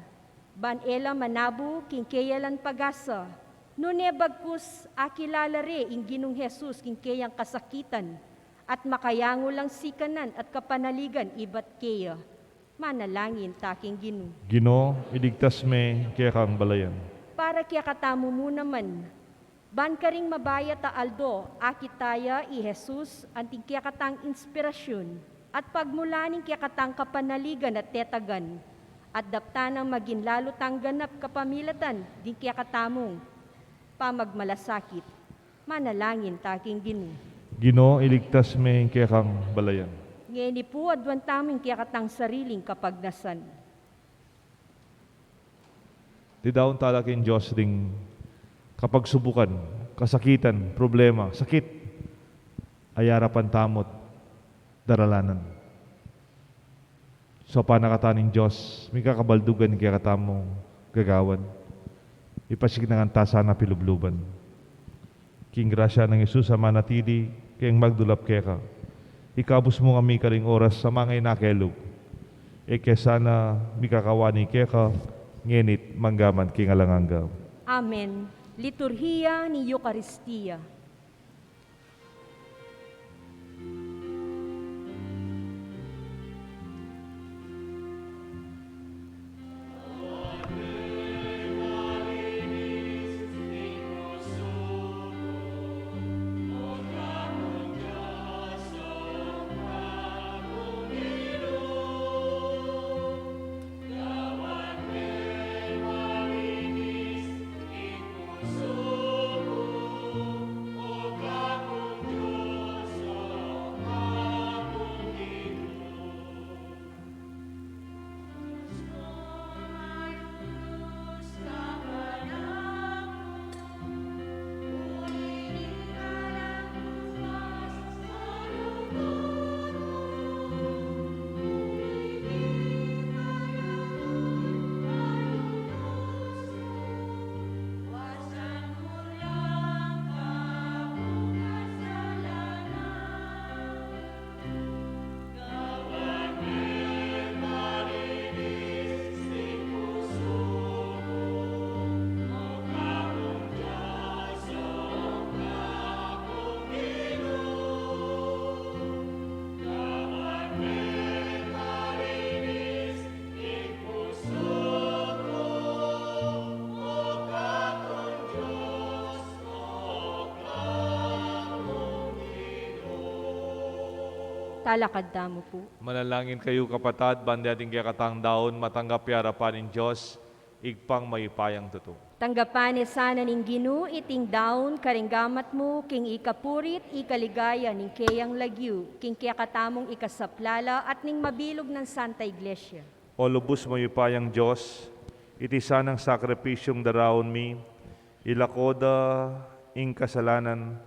ban e la manabu king keyalan pag-asa, nune bagkus akilala re ing Ginung Jesus king keyang kasakitan, at makayangu lang sikanan at kapanaligan ibat keya. Manalangin ta king Ginu. Ginu, iligtas me ing kekang balayan. Para kekatamu mu naman, ban karing mabayat a aldo, akit taya i Jesus anting kekatang inspirasyun at pagmula ning kekatang kapanaligan at tetagan, at daptan nang maging lalu tang ganap kapamilatan ding kekatamung pamagmalasakit. Manalangin ta king Ginu. Ginu, iligtas me ing kekang balayan. Ngeni pu, aduan tamu ing kekatang sariling kapagnasan. Didaun tala king Dios ding kapagsubukan, kasakitan, problema, sakit a yarapan tamu't daralanan. Saupan na kata ning Dios, mikakabaldugan ning kekatamung gagawan. Ipasiag na kata sana pilubluban. King grasya nang Jesus a manatili keng magdulap keka, ikabus mu kami karing oras a mangayun na kelug. E ke sana mikakawani keka, ngeni't manggaman king alang angga. Amen. Liturhiya ning Eukaristia. Talakad tamu pu. Manalangin kayu, kapatad, ban ding kekatang daun matanggap ya king arapan ning Dios, Ibpang mayupayang tutu. Tanggapan na sana ning Ginu iting daun karing gamat mu, king ikapuri't ikaligaya ning keyang lagyu, king kekatamung ikasaplala at ning mabilug nang Santa Iglesia. O lubus mayupayang Dios, iti sanang sakripisyung daraun mi, ilako da ing kasalanan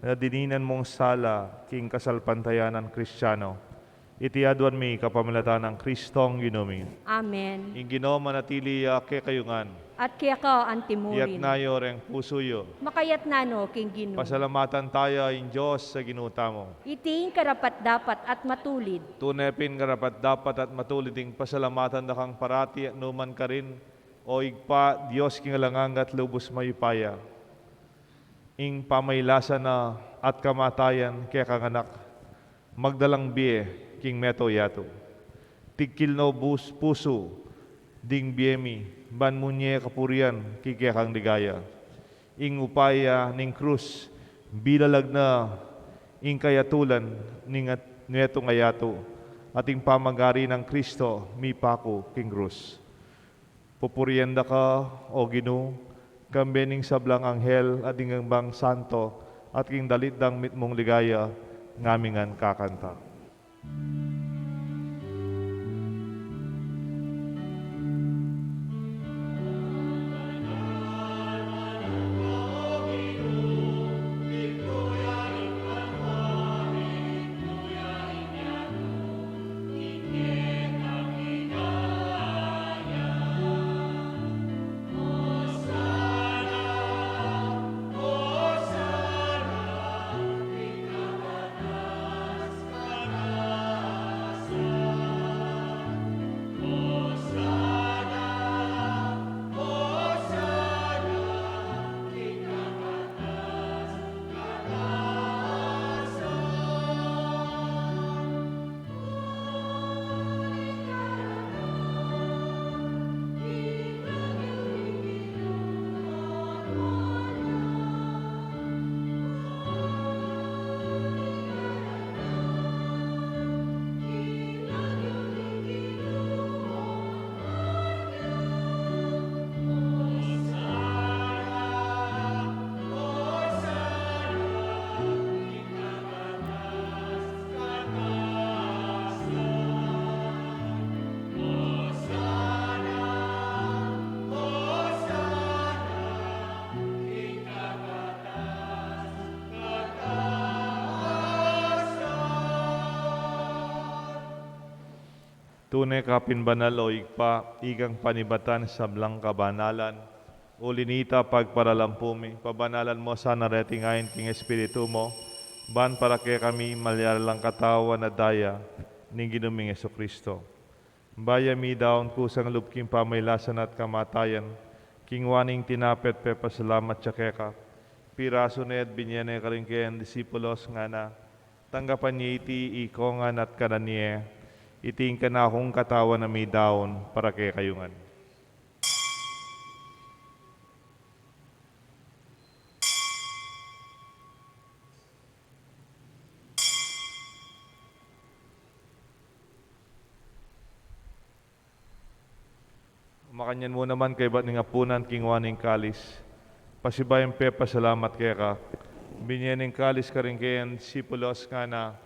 na dininan mung sala king kasalpantayanan Kristiano. Iti aduan mi kapamilatan nang Kristong Ginu mi. Amen. Ing Ginu manatili ya kekayu ngan. At keka antimurin. Iyatas yu reng pusu yu. Makayatas no king Ginu. Pasalamatan taya ing Dios a Ginu tamu. Iti ing karapat-dapat at matulid. Tune pin karapat-dapat at matulid ing pasalamatan da kang parati at nukarin man, O Ibpa, Dios king alang angga at lubus mayupaya. Ing pamailasan na at kamatayan kekang Anak, magdalang bie king meto yatu. Tigkil no bus pusu ding bie mi, ban munye kapurian king kekang ligaya. Ing upaya ning krus, bilalag na ing kayatulan ning at-, netung a yatu, at ing pamagari nang Kristo mipaku king krus. Pupurian da ka, O Ginu, kambe ning sablang anghel at ding bang santo, at king dalit dang mitmung ligaya, ngamin ngan kakanta. Tune ka pin banal, O Ibpa, ikang panibatan sablang kabanalan. Uli nita, pagparalampu mi, pabanalan mu sana reting ain king Espiritu mu, ban para kekami malyari lang katawan at daya ning Ginu ming Jesucristo. Bayu mi daun kusang lub king pamailasan at kamatayan, Kinua ne ing tinape at pepasalamat ya keka, pirasu ne at binye ne karing kayang disipulos, ngana: Tanggapan ye iti, ikong ngan, at kanan ye, iti ing kanakung katawan a midaun para kekayu ngan. Makanyan mu naman kaybat ning apunan, kinua ne ing kalis, pasibayu yang pepasalamat keka, binye ne ing kalis karing kayang disipulos, ngana: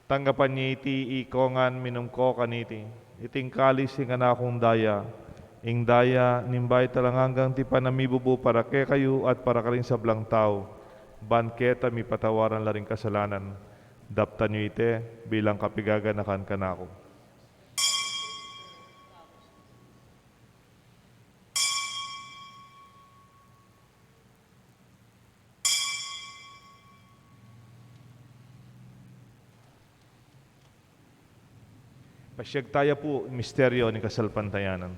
Tanggapan ye iti, ikong ngan, minum ko kaniti, iti ing kalis ning kanakung daya, ing daya ning bayu at alang anggang tipan a mibubu para kekayu at para karing sablang tau, ban keta mipatawaran la ring kasalanan. Daptan yu iti bilang kapigaganakan kanaku. Pasiag taya pu ing misteryu ning kasalpantayanan.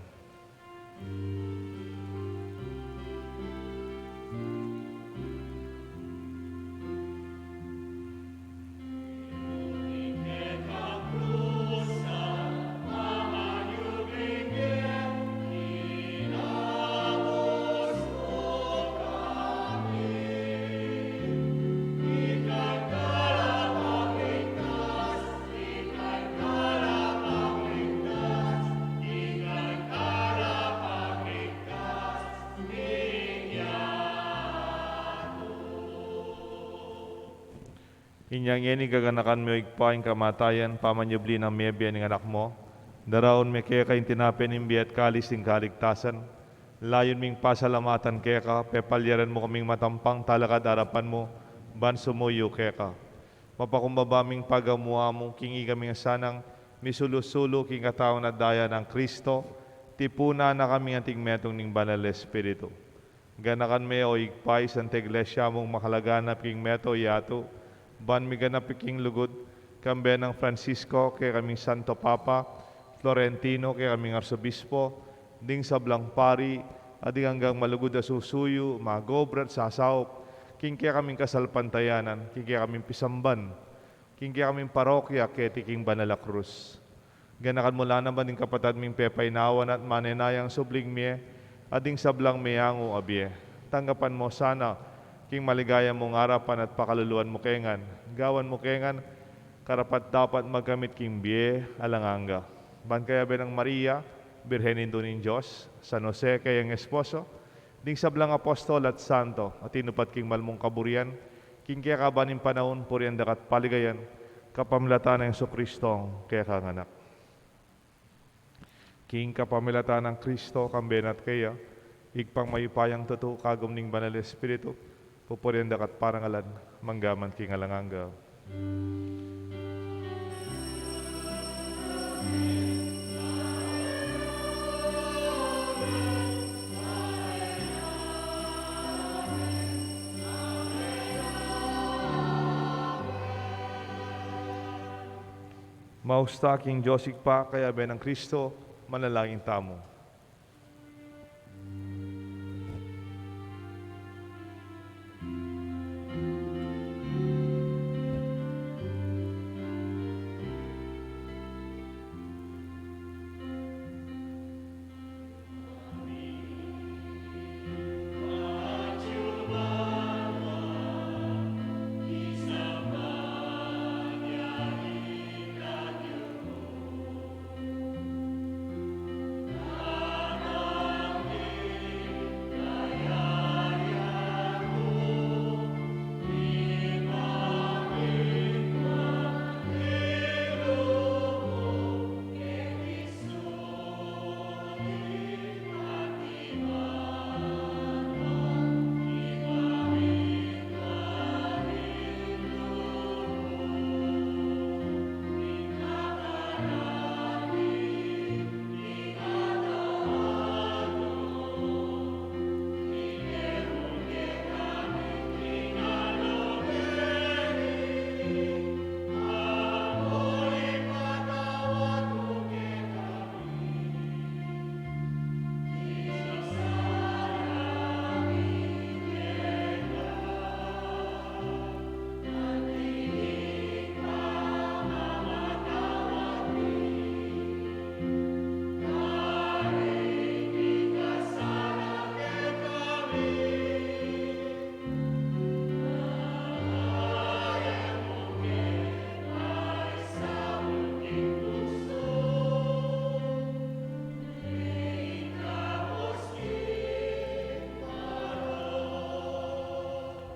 Inya ngeni gaganakan me, O Ibpa, ing kamatayan pamanyubli nang mebie ning Anak mu. Daraun me keka ing tinape ning bie at kalis ning kaligtasan. Layun ming pasalamatan keka, pepalyaran mu kaming matampang talakad arapan mu, ban sumuyu keka. Mapakumbaba ming pagamu-amu king ikami ngan sanang misulu-sulu king katawan at daya nang Kristo, tipunan na kami anting metung ning Banal Espiritu. Ganakan me, O Ibpa, ing Santa Iglesia mung makalaganap king meto yatu, ban miganap king lugud, kambe nang Francisco, kekaming Santo Papa, Florentino, kekaming Arsobispo, ding sablang pari, at ding anggang malugud a susuyu, magobra at sasaup, king kekaming kasalpantayanan, king kekaming pisamban, king kekaming parokya, keti king banal a krus. Ganakan mu la naman ding kapatad ming pepainawan at manenayang subling mie, at ding sablang meangu a bie. Tanggapan mu sana, king maligaya mung arapan at pakaluluan mu ke ngan, gawan mu ke ngan karapat-dapat magkamit king bie alang angga. Ban kayabe nang Maria, Birhen Indu ning Dios, San Jose kayang esposo, ding sablang apostol at santo, a tinupat king malmung kaburian, king kekaban ning panaun, purian da ka at paligayan, kapamilatan nang Jesucristong kekang Anak. King kapamilatan nang Kristo, kambe na at keya, Ibpang mayupayang tutu, kagum ning Banal Espiritu, pupurian da ka at parangalan, mangga man king alang angga. Mausta king Dios Ibpa, kayabe nang Kristo, manalangin tamu.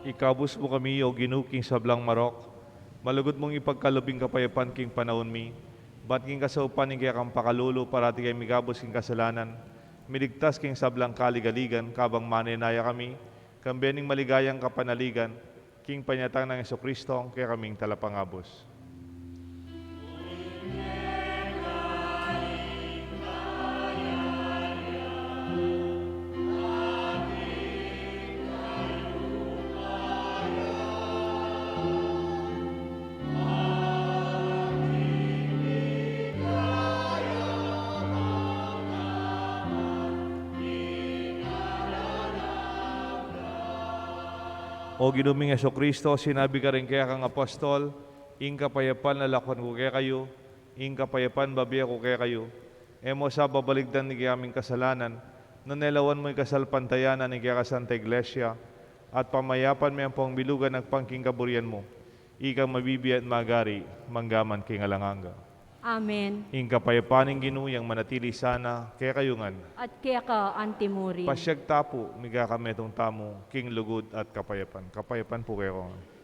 Ikabus mu kami, O Ginu, king sablang marok. Malugud mung ipagkalub ing kapayapan king panaun mi. Bat king kasaupan ning kekang pakalulu, parati kami mikabus king kasalanan, miligtas king sablang kaligaligan, kabang manenaya kami, kambe ning maligayang kapanaligan, king panyatang nang Jesucristo, kekaming talapangabus. O Ginu ming Jesucristo, sinabi ka ring kekang apostol, ing kapayapan lalakwan ku kekayu, ing kapayapan bibie ku kekayu. E mu sa babaligdan ing kekaming kasalanan, nune lawan mu ing kasalpantayanan ning kekang Santa Iglesia, at pamayapan me ampong bilugan agpang king kaburian mu. Ikang mabibie at magari, mangga man king alang angga. Amen. Ing kapayapan ning Ginu yang manatili sana kekayu ngan. At keka antimurin. Pasiag ta pu, migaka metung tamu king lugud at kapayapan. Kapayapan pu kekongan.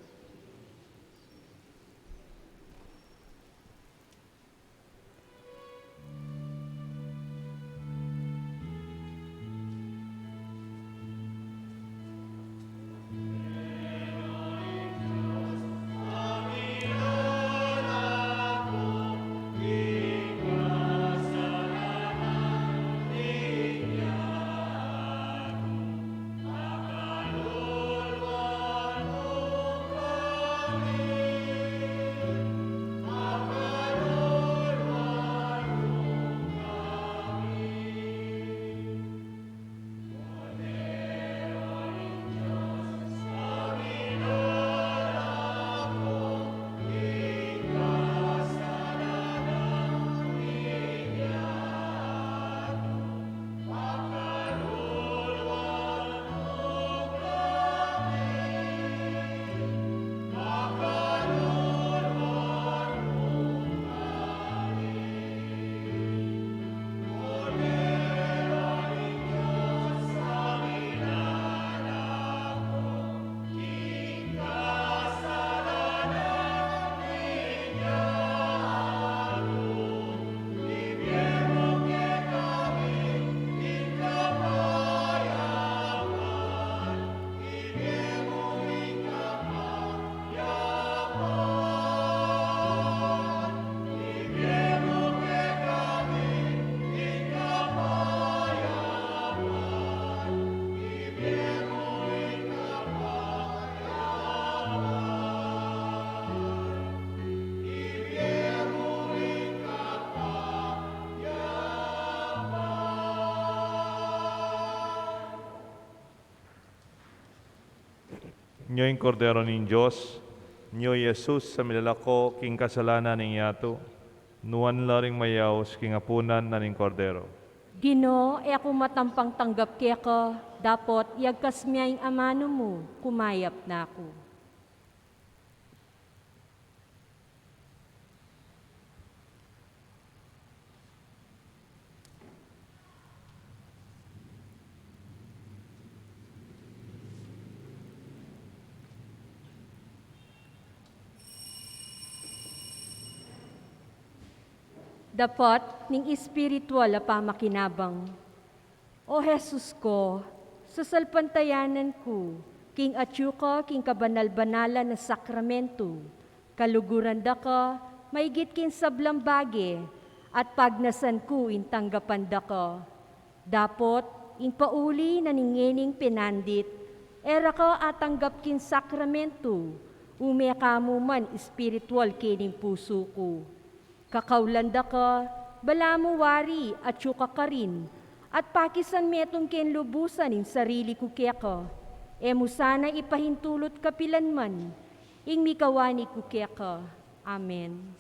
Nyo ing Kordero ning Dios, nyo i Jesus a milalako king kasalanan ning yatu, nuan la ring mayaus king apunan na ning Kordero. Ginu, e ku matampang tanggap keka, dapot iyagkas mu ing amanu mu, kumayap na ku. Dapot ning espiritual a pamakinabang. O Jesus ko, sasalpantayanan ku king atyu ka king kabanal-banalan a sakramento, kaluguran da ka maigit king sablang bage, at pagnasan ku ing tanggapan da ka. Dapot ing pauli na ning ngening penandit, e ra ka atanggap king sakramento, ume ka mu man espiritual kening pusu ku. Kakaulan da ka, balamu wari atyu ka karin, at pakisan metung keng lubusan ing sarili ku keka. E mu sana ipahintulut kapilan man ing mikawani ku keka. Amen.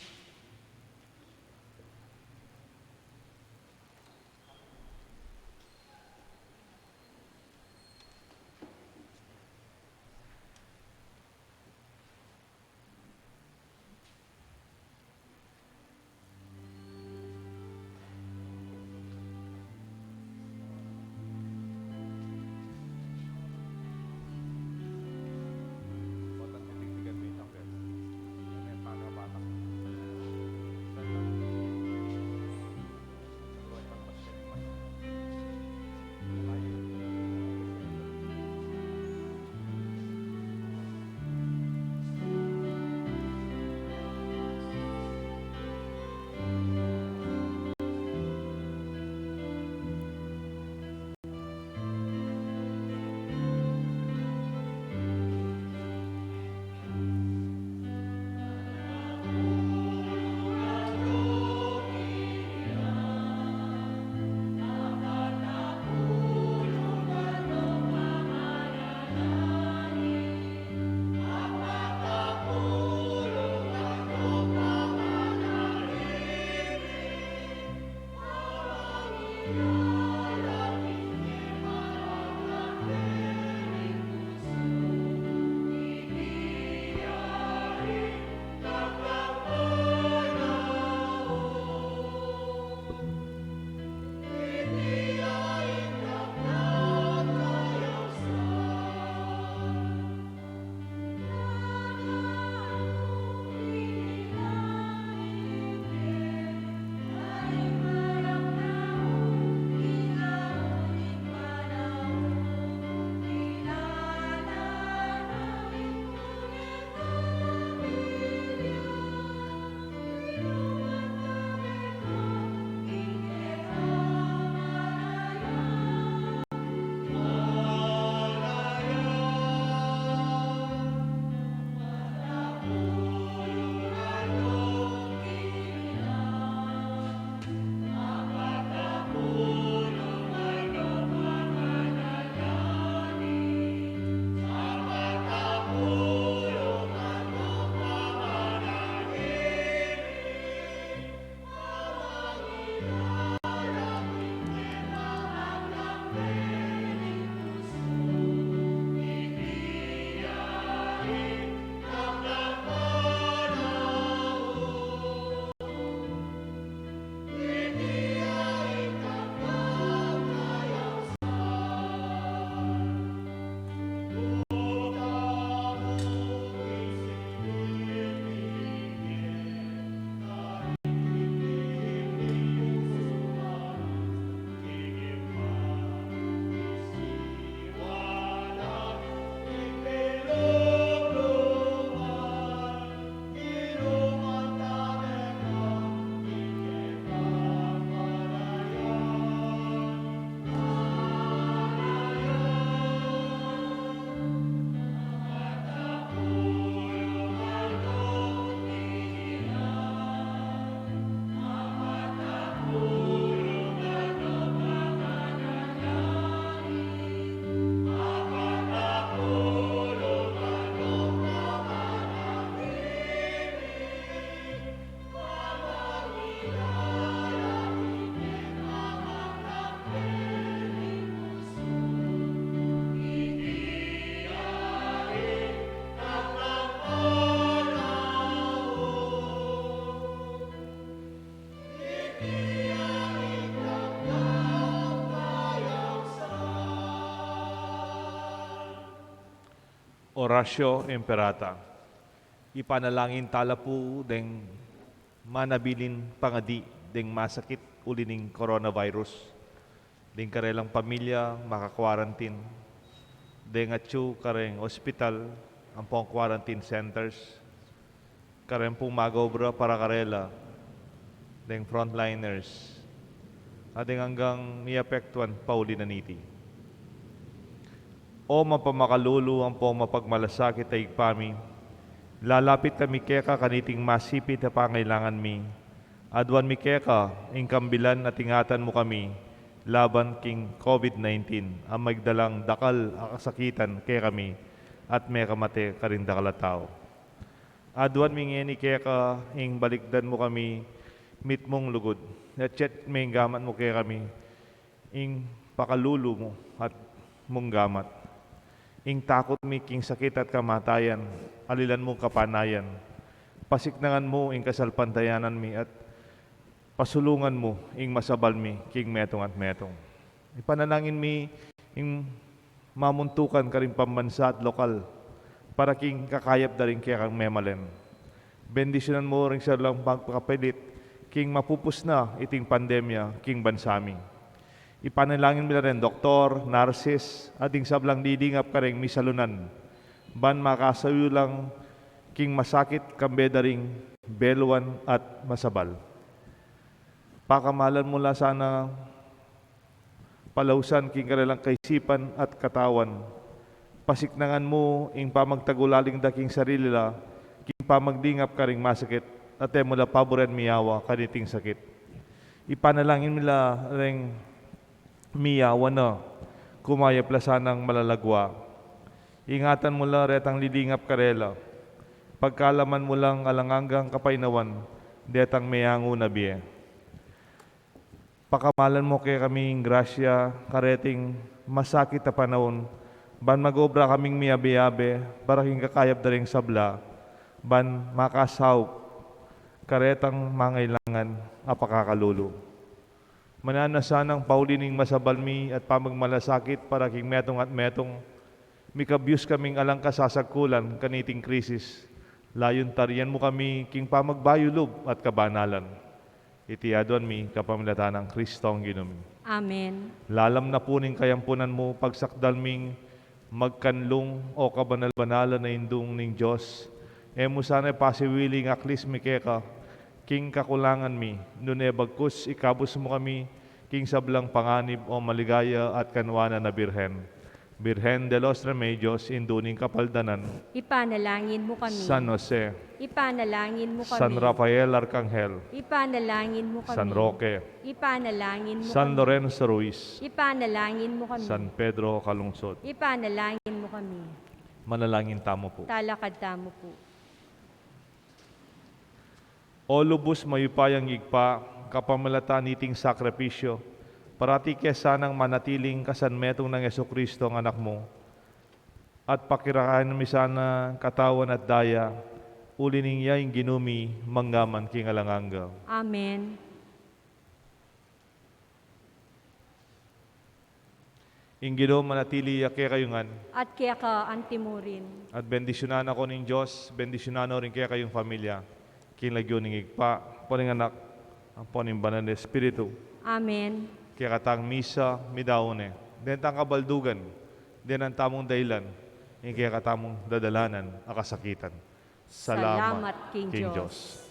Oratio Imperata. Ipanalangin tala pu deng manabilin pangadi deng masakit uli ning coronavirus, deng karelang pamilya maka-quarantine, deng atyu kareng ospital ampong quarantine centers, kareng pung mag-obra para karela, deng frontliners, at deng anggang miapektuan pauli na niti. O mapamakalulu ampong mapagmalasakit a Ibpa mi, lalapit kami keka kaniting masipit a pangailangan mi. Aduan mi keka ing kambilan at ingatan mu kami laban king COVID nineteen a magdalang dakal a kasakitan kekami at mekamate karing dakal a tau. Aduan mi ngeni keka ing balikdan mu kami mitmung lugud, at yet menggamat mu kekami ing pakalulu mu at mung gamat. Ing takut mi king sakit at kamatayan, alilan mung kapanayan. Pasiknangan mu ing kasalpantayanan mi at pasulungan mu ing masabal mi king metung at metung. Ipanalangin mi ing mamuntukan karing pambansa at lokal para king kakayap da ring kekang memalen. Bendisyunan mu ring sablang pagpakapilit king mapupus na iting pandemya king bansa mi. Ipanalangin mi la ring doktor, narsis, at ding sablang didingap kareng misalunan ban makasayu lang king masakit kambe da ring beluan at masabal. Pakamalan mu la sana palausan king karelang kaisipan at katawan. Pasiknangan mu ing pamagtagulaling da king sarili la king pamagdingap karing masakit, at e mu la paburen miyawa kaniting sakit. Ipanalangin mi la reng miyawa na, kumayap la sanang malalagwa. Ingatan mu la retang lidingap karela. Pagkalaman mu lang alang anggang kapaynawan detang meyangu na bie. Pakamalan mu kekami ing grasya kareting masakit a panaun, ban mag-obra kaming miyabe-yabe para king kakayap da ring sabla, ban makasaup karetang mangailangan a pakakalulu. Mananu na sanang pauli ning masabal mi at pamagmalasakit para king metung at metung, mikabyus kaming alang kasasagkulan kaniting krisis, layun tarian mu kami king pamagbayu lub at kabanalan. Iti aduan mi kapamilatan nang Kristong Ginu mi. Amen. Lalam na pu ning kayampunan mu, pagsakdal ming magkanlung, o kabanal-banalan a Indung ning Dios. E mu sana pasiwili ing aklis mi keka king kakulangan mi, nune bagkus ikabus mu kami king sablang panganib, o maligaya at kanwanan a Birhen. Birhen de los Remedios, Indu ning Kapaldanan. Ipanalangin mu kami. San Jose. Ipanalangin mu kami. San Rafael Arkanghel. Ipanalangin mu kami. San Roque. Ipanalangin mu kami. San Lorenzo Ruiz. Ipanalangin mu kami. San Pedro Calungsod. Ipanalangin mu kami. Manalangin tamu pu. Talakad tamu pu. O lubus mayupayang Ibpa, kapamilatan niting sakripisyu, parati ke sanang manatiling kasanmetung nang Jesucristo a Anak mu, at pakirayan mi sana katawan at daya, uli ning iya ing Ginu mi, mangga man king alang angga. Amen. Ing Ginu manatili ya kekayu ngan. At keka antimurin. At bendisyunan na kayu ning Dios, bendisyunan no rin kekayung pamilya. King lagyu ning Ibpa, ampo ning Anak, ampo ning Banal a Espiritu. Amen. Kekatang misa, midaun ne. Deng tang kabaldugan, deng tamung dailan, ing kekatamung dadalanan a kasakitan. Salamat king Dios.